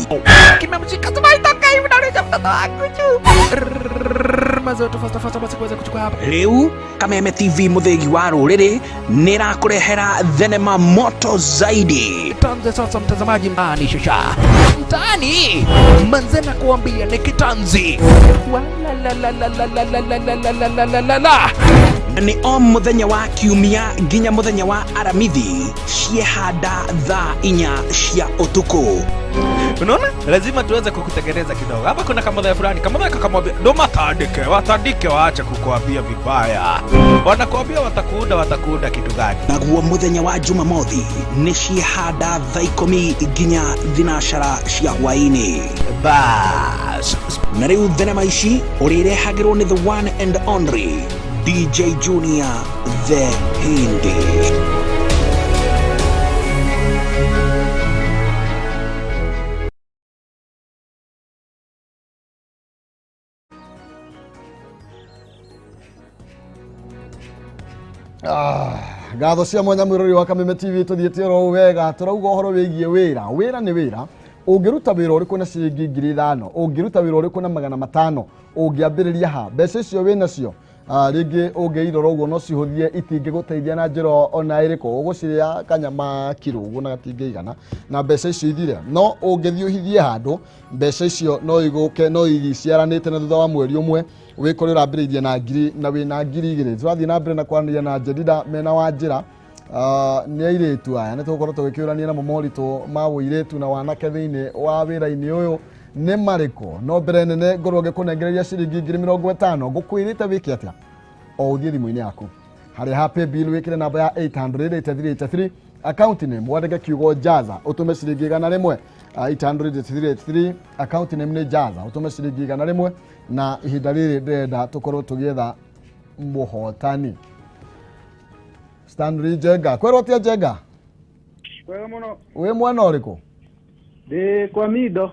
Rĩu Kameme TV mũthĩgi wa rũrĩrĩ nĩrakũrehera thenema moto zaidi. Tuanze sasa mtazamaji, mtaani shasha mtaani manze na kuambia ni kitanzi la. Nĩ o mũthenya wa kiumia nginya mũthenya wa aramithi ciehanda thaa 4 cia ũtukũ. Unaona, lazima tuweze kukutengeneza kidogo. Hapa kuna kamodha fulani, kamodha kakamwambia ndo matandike, watandike waache kukuambia vibaya. Wanakuambia watakuunda, watakuunda kitu gani? Naguo mũthenya wa Jumamothi nĩ ciehanda thaa 10 nginya 12 cia hwaĩ-inĩ. Bas. Na rĩu thenema ici ũrĩrehagĩrwo nĩ the one and only DJ Junior the Hindi. Ngatho cia mwanya mwirori wa Kameme TV tuthiĩte oro wega tũrauga ũhoro wĩgiĩ wĩra. Wĩra nĩ wĩra. Ũngĩruta wĩra ũrĩkũ na ciringi 5,000, ũngĩruta wĩra ũrĩkũ na 500, ũngĩambĩrĩria ha? Mbeca icio wĩnacio rĩngĩ ũngĩirora ũguo no cihũthie itingĩgũteithia na njĩra ona ĩrĩkũ, ũgũcirĩa kanyama kiro ũguo na gatingĩigana na mbeca icio ithire. No ũngĩthiĩ ũhithie handũ mbeca icio no igũke no igĩciaranĩte na thutha wa mweri ũmwe wĩkore ũrambĩrĩirie na ngiri na wĩna 2,000. Tũrathiĩ na mbere na kwaranĩria na Jedida mena wa njĩra nĩ airĩtu aya nĩ tũgũkorwo tũgĩkĩũrania namo moritũ ma ũirĩtu na wanake thĩinĩ wa wĩra-inĩ ũyũ nĩ marĩkũ. No mbere nene ngorwo ngĩkũnengereria ciringi 50,000 ngũkwĩrĩte wĩke atĩa? O ũthiĩ thimũ-inĩ yaku harĩa ha paybill wĩkĩre namba ya 8008383 account name wandĩke kiugo Jaza ũtũme ciringi 100. 8008383 account name nĩ Jaza ũtũme ciringi 100 na ihinda rĩrĩ ndĩrenda tũkorwo tũgĩetha mũhotani. Stanley Njenga, kwĩrwo atia Njenga? Kwega mũno. Wĩ mwena ũrĩkũ? Ndĩ kwa Mindo.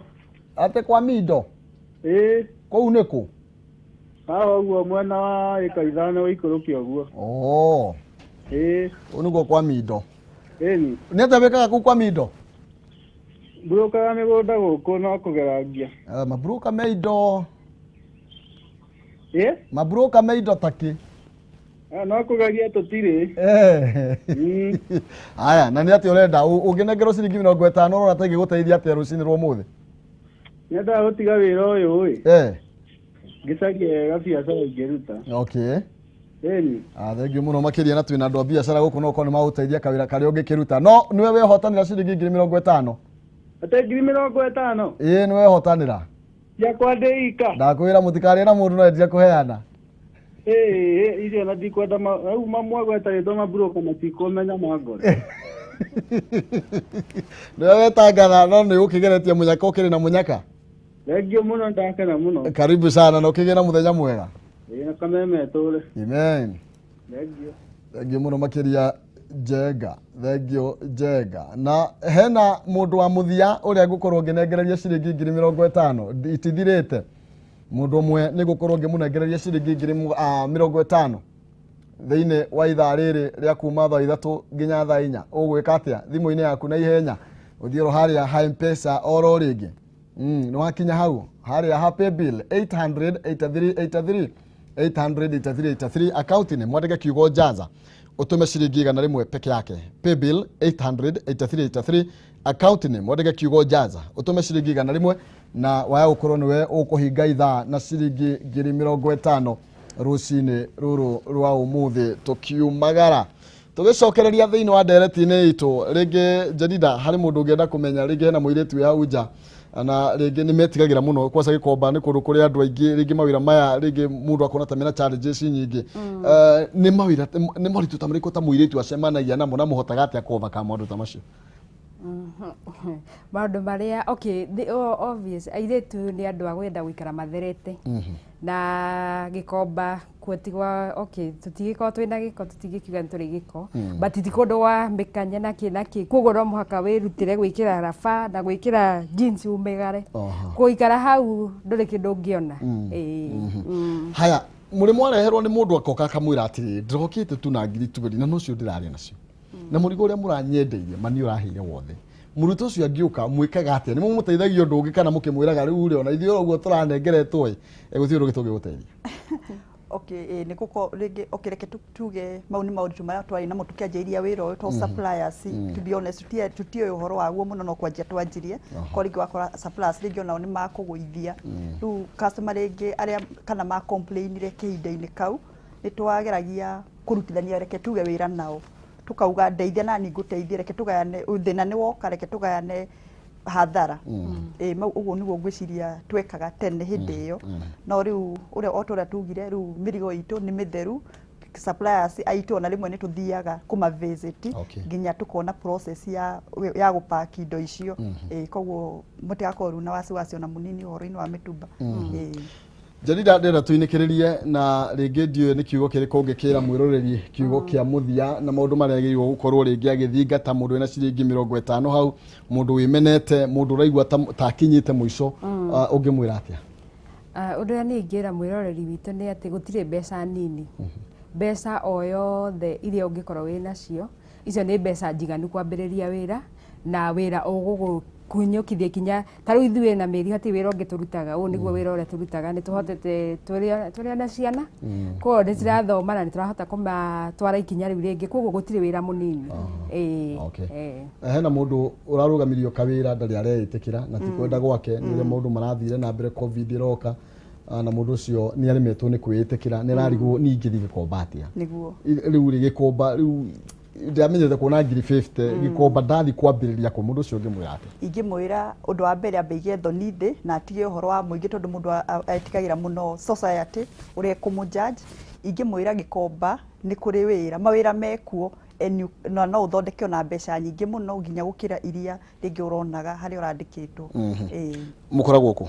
Atĩ kwa Mindo? Ĩĩ. Kũu nĩ kũ? Haha ũguo mwena wa ĩka 5 ũikũrũke ũguo. Oh. Ĩĩ. Ũũ nĩguo kwa Mindo. Ĩni. Nĩ atĩa wĩkaga kũu kwa Mindo? Mburukaga mĩgũnda gũkũ no kũgerangia. Maburuka me indo. Ĩĩ? Maburuka me indo takĩ? No kũgeria tũtirĩ. Aya, na nĩ atĩa ũrenda? Ũngĩnengerwo ciringi 50 ũrona ta ingĩgũteithia atĩa rũcinĩ rwa ũmũthĩ? Nyendaga gũtiga wĩra ũyũ ĩ. Ngĩcarie gabiacara ingĩruta. Okay. Ĩni. Thengiũ mũno makĩria na twĩna andũ a biacara gũkũ no ũkorwo nĩ magũteithia kawĩra karĩa ũngĩkĩruta. No nĩwe wehotanĩra ciringi 50,000. Ate 50,000? Ĩĩ nĩwe wehotanĩra. Ciakwa ndĩ ika. Ndakwĩra mũtikarĩe na mũndũ no endia kũheana. Ĩĩ icio na ndikwenda rĩu mamwagweta rĩtwa maburoka matikũmenya mangore. Nĩwe wetangatha no nĩ ũkĩgeretie mũnyaka ũkĩrĩ na mũnyaka. Thengiũ mũno ndakena mũno. Karibu sana na ũkĩgĩe na mũthenya mwega. Ĩĩ na Kameme ĩtũre. Amen. Thengiũ. Thengiũ mũno makĩria Njenga. Thengiũ Njenga. Na hena mũndũ wa mũthia ũrĩa ngũkorwo ngĩnengereria ciringi 50,000 itithirĩte. Mũndũ ũmwe nĩ ngũkorwo ngĩmũnengereria ciringi 50,000 thĩinĩ wa ithaa rĩrĩ rĩa kuma thaa 3 nginya thaa 4. Ũgwĩka atĩa? Thimũ-inĩ yaku na ihenya ũthiĩ oro harĩa ha M-Pesa oro rĩngĩ. Nĩ wakinya hau harĩa ha paybill 8008383 8008383 account name mwandĩke kiugo Jaza ũtũme ciringi 100 peke yake. Paybill 8008383 account name mwandĩke kiugo Jaza ũtũme ciringi 100 na waya gũkorwo nĩwe ũkũhinga ithaa na ciringi 50,000 rũcinĩ rũrũ rwa ũmũthĩ tũkiumagara. Tũgĩcokereria thĩinĩ wa ndereti-inĩ itũ rĩngĩ Jedida, harĩ mũndũ ũngĩenda kũmenya rĩngĩ hena mũirĩtu wĩ hau nja na rĩngĩ nĩ metigagĩra mũno kwaca Gĩkomba nĩ kũndũ kũrĩ andũ aingĩ rĩngĩ mawĩra maya rĩngĩ mũndũ akona ta mena challenges nyingĩ. Nĩ mawĩra nĩ moritũ ta marĩkũ ta mũirĩtu acemanagia namo na mũhotaga atĩa kũ overcome maũndũ ta macio? Maũndũ marĩa, okay, obvious, airĩtu nĩ andũ a gwenda gũikara matherete. Na Gĩkomba kuo okay, tũtigĩkorwo twĩna gĩko, tũtingĩkiuga nĩ tũrĩ gĩko, but ti kũndũ gwa mĩkanya na kĩ na kĩ, koguo no mũhaka wĩrutĩre gwĩkĩra raba na gwĩkĩra jeans umĩgare. Gũikara hau ndũrĩ kĩndũ ũngĩona. Haya, mũrĩ mwareherwo nĩ mũndũ akoka akamwĩra atĩrĩrĩ, ndĩrokĩte tu na ngiri 20 na nocio ndĩrarĩa nacio, na mũrigo ũrĩa mũranyendeirie mani ũraheire wothe. Mũrutwo ũcio angĩũka mwĩkaga atĩa? Nĩ mũmũteithagia ũndũ ũngĩ kana mũkĩmwĩraga rĩu rĩ ona ithuĩ ũguo tũranengeretwo ĩ, gũtirĩ ũndũ ũngĩ tũngĩgũteithia? Okay, nĩ gũko rĩngĩ, okay, reke tuge mau nĩ maũritũ marĩa twarĩ namo tũkĩanjĩrĩria wĩra ũyũ to suppliers, to be honest, tutiũĩ ũhoro waguo mũno, no kwanjia twanjirie. Ko rĩngĩ wakora suppliers rĩngĩ onao nĩ makũgũithia, rĩu customer rĩngĩ arĩa kana ma complainire kĩhinda-inĩ kau, nĩ twageragia kũrutithania, reke tuge, wĩra nao, tukauga ndeithia na niĩ ngũteithie, reke tũgayane thĩna nĩ woka, reke tũgayane hathara. Mau ũguo nĩguo ngwĩciria twekaga tene hĩndĩ ĩyo. No rĩu ũrĩa o ta ũrĩa tugire, rĩu mĩrigo itũ nĩ mĩtheru, suppliers aitũ ona rĩmwe nĩ tũthiaga kũma visit nginya tũkona process ya gũpaki indo icio. Koguo mũtigakorwo rĩu na wasiwasi ona mũnini ũhoro-inĩ wa mĩtumba. Jadida, ndĩrenda tũinĩkĩrĩrie na rĩngĩ ndiũĩ nĩ kiugo kĩrĩkũ ũngĩkĩra mwĩroreri, kiugo kĩa mũthia na maũndũ marĩa agĩrĩirwo gũkorwo rĩngĩ agĩthingata, mũndũ wĩna ciringi 50 hau, mũndũ wĩmenete, mũndũ ũraigua ta akinyĩte mũico, ũngĩmwĩra atĩa? Ũndũ ũrĩa niĩ ingĩra mwĩroreri witũ nĩ atĩ gũtirĩ mbeca nini. Mbeca o yothe iria ũngĩkorwo wĩ nacio, icio nĩ mbeca njiganu kwambĩrĩria wĩra, na wĩra ũgũgũkunyũkithia kinya ta rĩu ithuĩ na mĩri hatirĩ wĩra ũngĩ tũrutaga, ũyũ nĩguo wĩra ũrĩa tũrutaga. Nĩ tũhotete tũrĩ ona ciana, koguo nĩ cirathoma na nĩ tũrahota kũmatwara ikinya rĩu rĩngĩ, koguo gũtirĩ wĩra mũnini. Hena mũndũ ũrarũgamirio kawĩra ndarĩ areĩtĩkĩra na ti kwenda gwake, nĩ ũrĩa maũndũ marathire na mbere, COVID ĩroka, na mũndũ ũcio nĩ aremetwo nĩ kwĩĩtĩkĩra, nĩ ararigwo niĩ ingĩthiĩ Gĩkomba atĩa? Rĩu rĩ Gĩkomba rĩu ndĩramenyete kuona ngiri 50 Gĩkomba ndathi kwambĩrĩria kũ? Mũndũ ũcio ũngĩmwĩra atĩa? Ingĩmwĩra ũndũ wa mbere ambe aige thoni thĩ na atige ũhoro wa mũingĩ, tondũ mũndũ etigagĩra mũno society ũrĩa ĩkũmũ-judge. Ingĩmwĩra Gĩkomba nĩ kũrĩ wĩra, mawĩra mekuo, na no ũthondeke ona mbeca nyingĩ mũno nginya gũkĩra iria rĩngĩ ũronaga harĩa ũrandĩkĩtwo. Mũkoragwo kũ?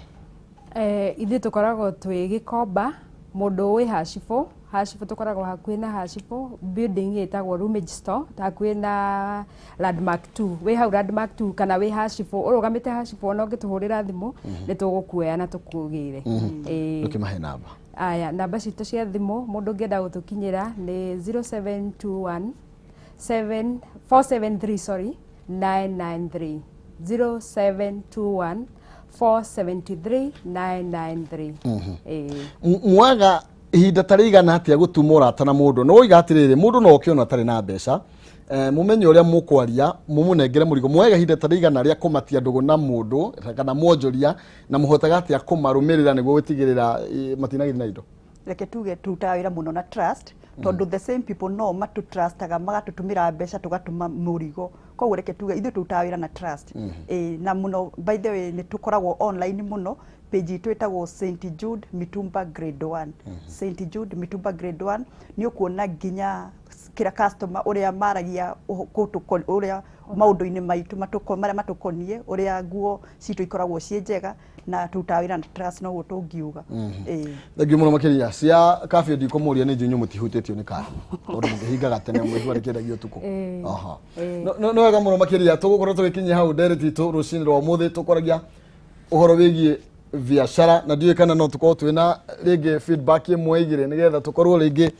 Ithuĩ tũkoragwo twĩ Gĩkomba, mũndũ wĩ Hacibũ, Hacibũ tũkoragwo hakuhĩ na Hacibũ, building ĩtagwo Rumage Store, hakuhĩ na Landmark 2. Wĩ hau Landmark 2 kana wĩ Hacibũ, ũrũgamĩte Hacibũ, ona ũngĩtũhũrĩra thimũ nĩ tũgũkuoya na tũkũgĩre. Ndũkĩmahe namba. Aya, namba citũ cia thimũ, mũndũ ũngĩenda gũtũkinyĩra nĩ 0721 7 473, sorry, 993, 0721 473 993. Mwaga ihinda ta rĩigana atĩa gũtuma ũrata na mũndũ? No ũiga atĩrĩrĩ, mũndũ no oke ona atarĩ na mbeca, mũmenye ũrĩa mũkwaria, mũmũnengere mũrigo. Mwoyaga ihinda ta rĩigana rĩa kũmatia ndũgũ na mũndũ kana mwonjoria, na mũhotaga atĩa kũmarũmĩrĩra nĩguo gũtigĩrĩra matinagĩthiĩ na indo? Reke tuge turutaga wĩra mũno na trust, tondũ the same people no matũtrustaga magatũtũmĩra mbeca, tũgatũma mũrigo. Koguo reke tuge ithuĩ turutaga wĩra na trust. Na mũno, by the way, nĩ tũkoragwo online mũno. Page itũ ĩtagwo St Jude Mitumba Grade 1. St Jude Mitumba Grade 1, nĩ ũkuona nginya kĩra customer ũrĩa maragia ũrĩa maũndũ-inĩ maitũ marĩa matũkoniĩ, ũrĩa nguo citũ ikoragwo ciĩ njega, na turutaga wĩra na trust, noguo tũngiuga. Thengiũ mũno makĩria. Cia kafio ndikũmũria, nĩ njũĩ mũtihutĩtio nĩ kafio tondũ mũkĩhingaga tene, mũigua rĩkĩendagio ũtukũ. Nĩ wega mũno makĩria. Tũgũkorwo tũgĩkinyia hau ndereti itũ rũcinĩ rwa ũmũthĩ, tũkwaragia ũhoro wĩgiĩ biacara, na ndiũĩ kana no tũkorwo twĩna rĩngĩ feedback ĩmwe igĩrĩ nĩgetha tũkorwo rĩngĩ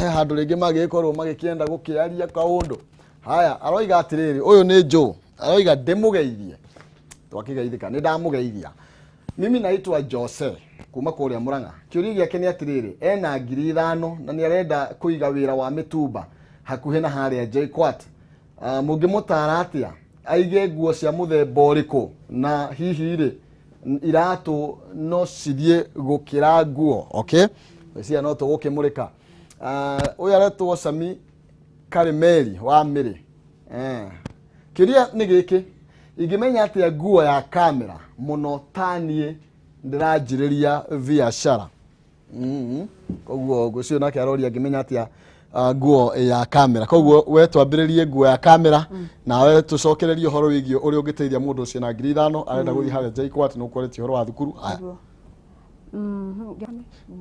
he handũ rĩngĩ magĩgĩkorwo magĩkĩenda gũkĩaria kaũndũ. Haya, aroiga atĩrĩrĩ, ũyũ nĩ Joe, aroiga ndĩmũgeithie, twakĩgeithĩka, nĩ ndamũgeithia. Mimi naitwa Jose kuma kũrĩa Murang'a. Kĩũria gĩake nĩ atĩrĩrĩ, ena 5,000 na nĩ arenda kũiga wĩra wa mĩtumba hakuhĩ na harĩa JKUAT. Mũngĩmũtara atĩa aige nguo cia mũthemba ũrĩkũ, na hihi rĩ iratũ no cithiĩ gũkĩra nguo? Okay, cia no tũgũkĩmũrĩka. Ũyũ aretwo Sami Karimeli wa Mĩrĩ. Kĩũria nĩ gĩkĩ, ingĩmenya atĩa nguo ya kamera mũno ta niĩ ndĩranjĩrĩria biacara? Koguo ngwĩciria nake aroria angĩmenya atĩa Nguo ya kamera. Koguo we twambĩrĩrie nguo ya kamera, nawe tũcokererie ũhoro wĩgiĩ ũrĩa ũngĩteithia mũndũ ũcio na 5,000 arenda gũthiĩ harĩa JKUAT nĩ ũkwarĩtie ũhoro wa thukuru. Aya.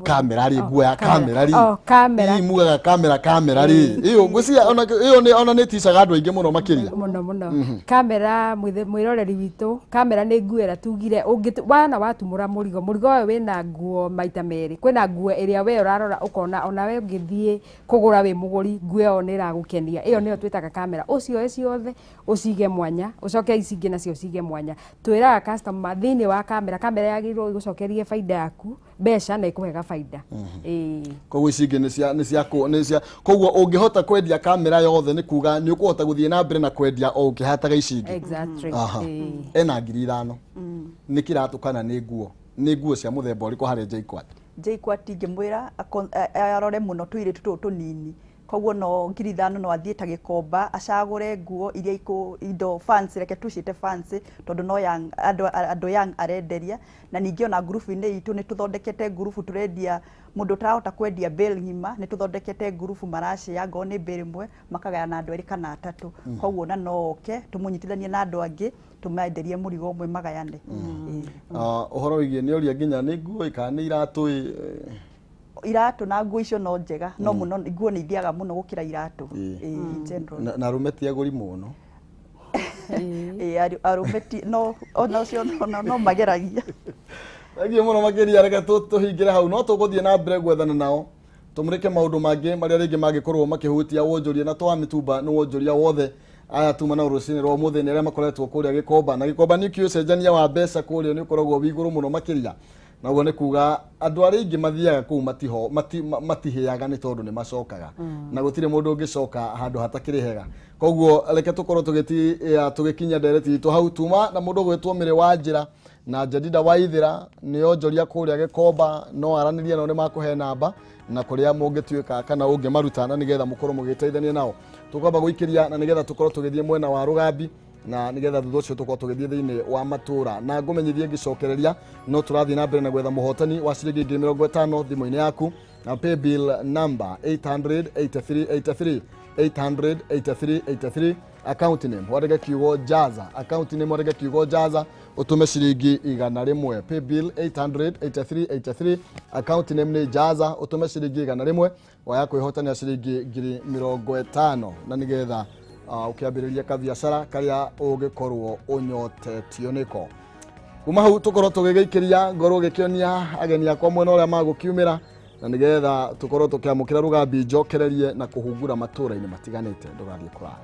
Kamera rĩ, nguo ya kamera rĩ. Oh, kamera. Ii mugaga kamera kamera rĩ, ĩyo ngwĩciria ona ĩyo nĩ ona nĩ ticaga andũ aingĩ mũno makĩria. Mũno mũno. Kamera, mwĩroreri witũ, kamera nĩ nguo ĩrĩa tugire wana watumũra mũrigo, mũrigo ũyũ wĩna nguo maita merĩ. Kwĩna nguo ĩrĩa we ũrarora ũkona ona we ũngĩthiĩ kũgũra wĩ mũgũri, nguo ĩyo nĩ ĩragũkenia. Ĩyo nĩyo twĩtaga kamera. Ũcioe ciothe ũcige mwanya, ũcoke ici ingĩ nacio ũcige mwanya. Twĩraga customer thĩinĩ wa kamera, kamera yagĩrĩirwo ĩgũcokerie baida yaku, mbeca na ĩkũhega baida. Ĩĩ. Koguo ici ingĩ nĩ cia nĩ cia nĩ cia, koguo ũngĩhota kwendia kamera yothe nĩ kuga nĩ ũkũhota gũthiĩ na mbere na kwendia o ũkĩhataga ici ingĩ. Exactly. Ĩĩ. Ena 5,000. Nĩ kĩratũ kana nĩ nguo? Nĩ nguo cia mũthemba ũrĩkũ harĩa JKUAT? JKUAT ingĩmwĩra arore mũno tũirĩtu tũtũ tũnini. Koguo no 5,000 no athiĩ ta Gĩkomba acagũre nguo iria ikũ indo fancy, reke tũciĩte fancy tondũ no young, andũ young arenderia. Na ningĩ ona ngurubu-inĩ itũ nĩ tũthondekete ngurubu tũrendia mũndũ ũtarahota kwendia bale ng'ima, nĩ tũthondekete ngurubu maracĩa ngoo nĩ bale ĩmwe makagayana andũ erĩ kana atatũ. Koguo ona no oke tũmũnyitithanie na andũ angĩ tũmenderie mũrigo ũmwe magayane. Ũhoro wĩgiĩ nĩ ũria nginya nĩ nguo kana nĩ iratũ ĩ? Iratũ na nguo icio no njega, no mũno nguo nĩ ithiaga mũno gũkĩra iratũ. In general. Na arũme ti agũri mũno. Ĩĩ, arũme ti, no, ona ũcio no mageragia. Thengiũ mũno makĩria, reke tũhingĩre hau, no tũgũthiĩ na mbere gwethana nao tũmũrĩke maũndũ mangĩ marĩa rĩngĩ mangĩkorwo makĩhutia wonjoria na twa mĩtumba nĩ wonjoria wothe. Aya tuma na rũcinĩ rwa ũmũthĩ nĩ arĩa makoretwo kũrĩa Gĩkomba, na Gĩkomba nĩ kĩũĩ ũcenjania wa mbeca kũrĩa nĩ ũkoragwo wĩ igũrũ mũno makĩria, na ũguo nĩ kuga andũ arĩa aingĩ mathiaga kũu matihĩaga nĩ tondũ nĩ macokaga. Na gũtirĩ mũndũ ũngĩcoka handũ hatakĩrĩ hega. Koguo reke tũkorwo tũgĩkinya ndereti itũ hau tuma na mũndũ ũgwĩtwo Mĩrĩ wa Njĩra na Jadida Waithĩra nĩ onjoria kũrĩa Gĩkomba, no aranĩrie nao nĩ makũhe namba na kũrĩa mũngĩtuĩka kana ũngĩmaruta na nĩgetha mũkorwo mũgĩteithania nao. Tũkwamba gũikĩria na nĩgetha tũkorwo tũgĩthiĩ mwena wa Rũgambi na nĩgetha thutha ũcio tũkorwo tũgĩthiĩ thĩinĩ wa matũra. Na ngũmenyithie ngĩcokereria no tũrathiĩ na mbere na gwetha mũhotani wa ciringi 50,000 thimũ-inĩ yaku na paybill number 88383 88383, account name wandĩke kiugo Jaza, account name wandĩke kiugo Jaza ũtũme ciringi 100. Paybill 88383, account name nĩ Jaza, ũtũme ciringi 100 waya kwĩhotania ciringi 50,000 na nĩgetha ũkĩambĩrĩria kabiacara karĩa ũngĩkorwo ũnyotetio nĩko. Kuma hau tũkorwo tũgĩgĩikĩria ngorwo gĩkĩonia ageni akwa mwena ũrĩa magũkiumĩra na nĩgetha tũkorwo tũkĩamũkĩra Rũgambi njokererie na kũhungura matũra-inĩ matiganĩte. Ndũgathiĩ kũraya.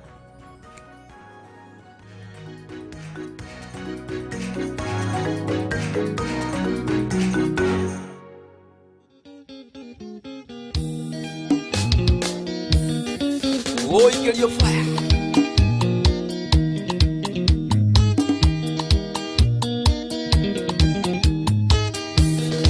Ũikĩrio fire.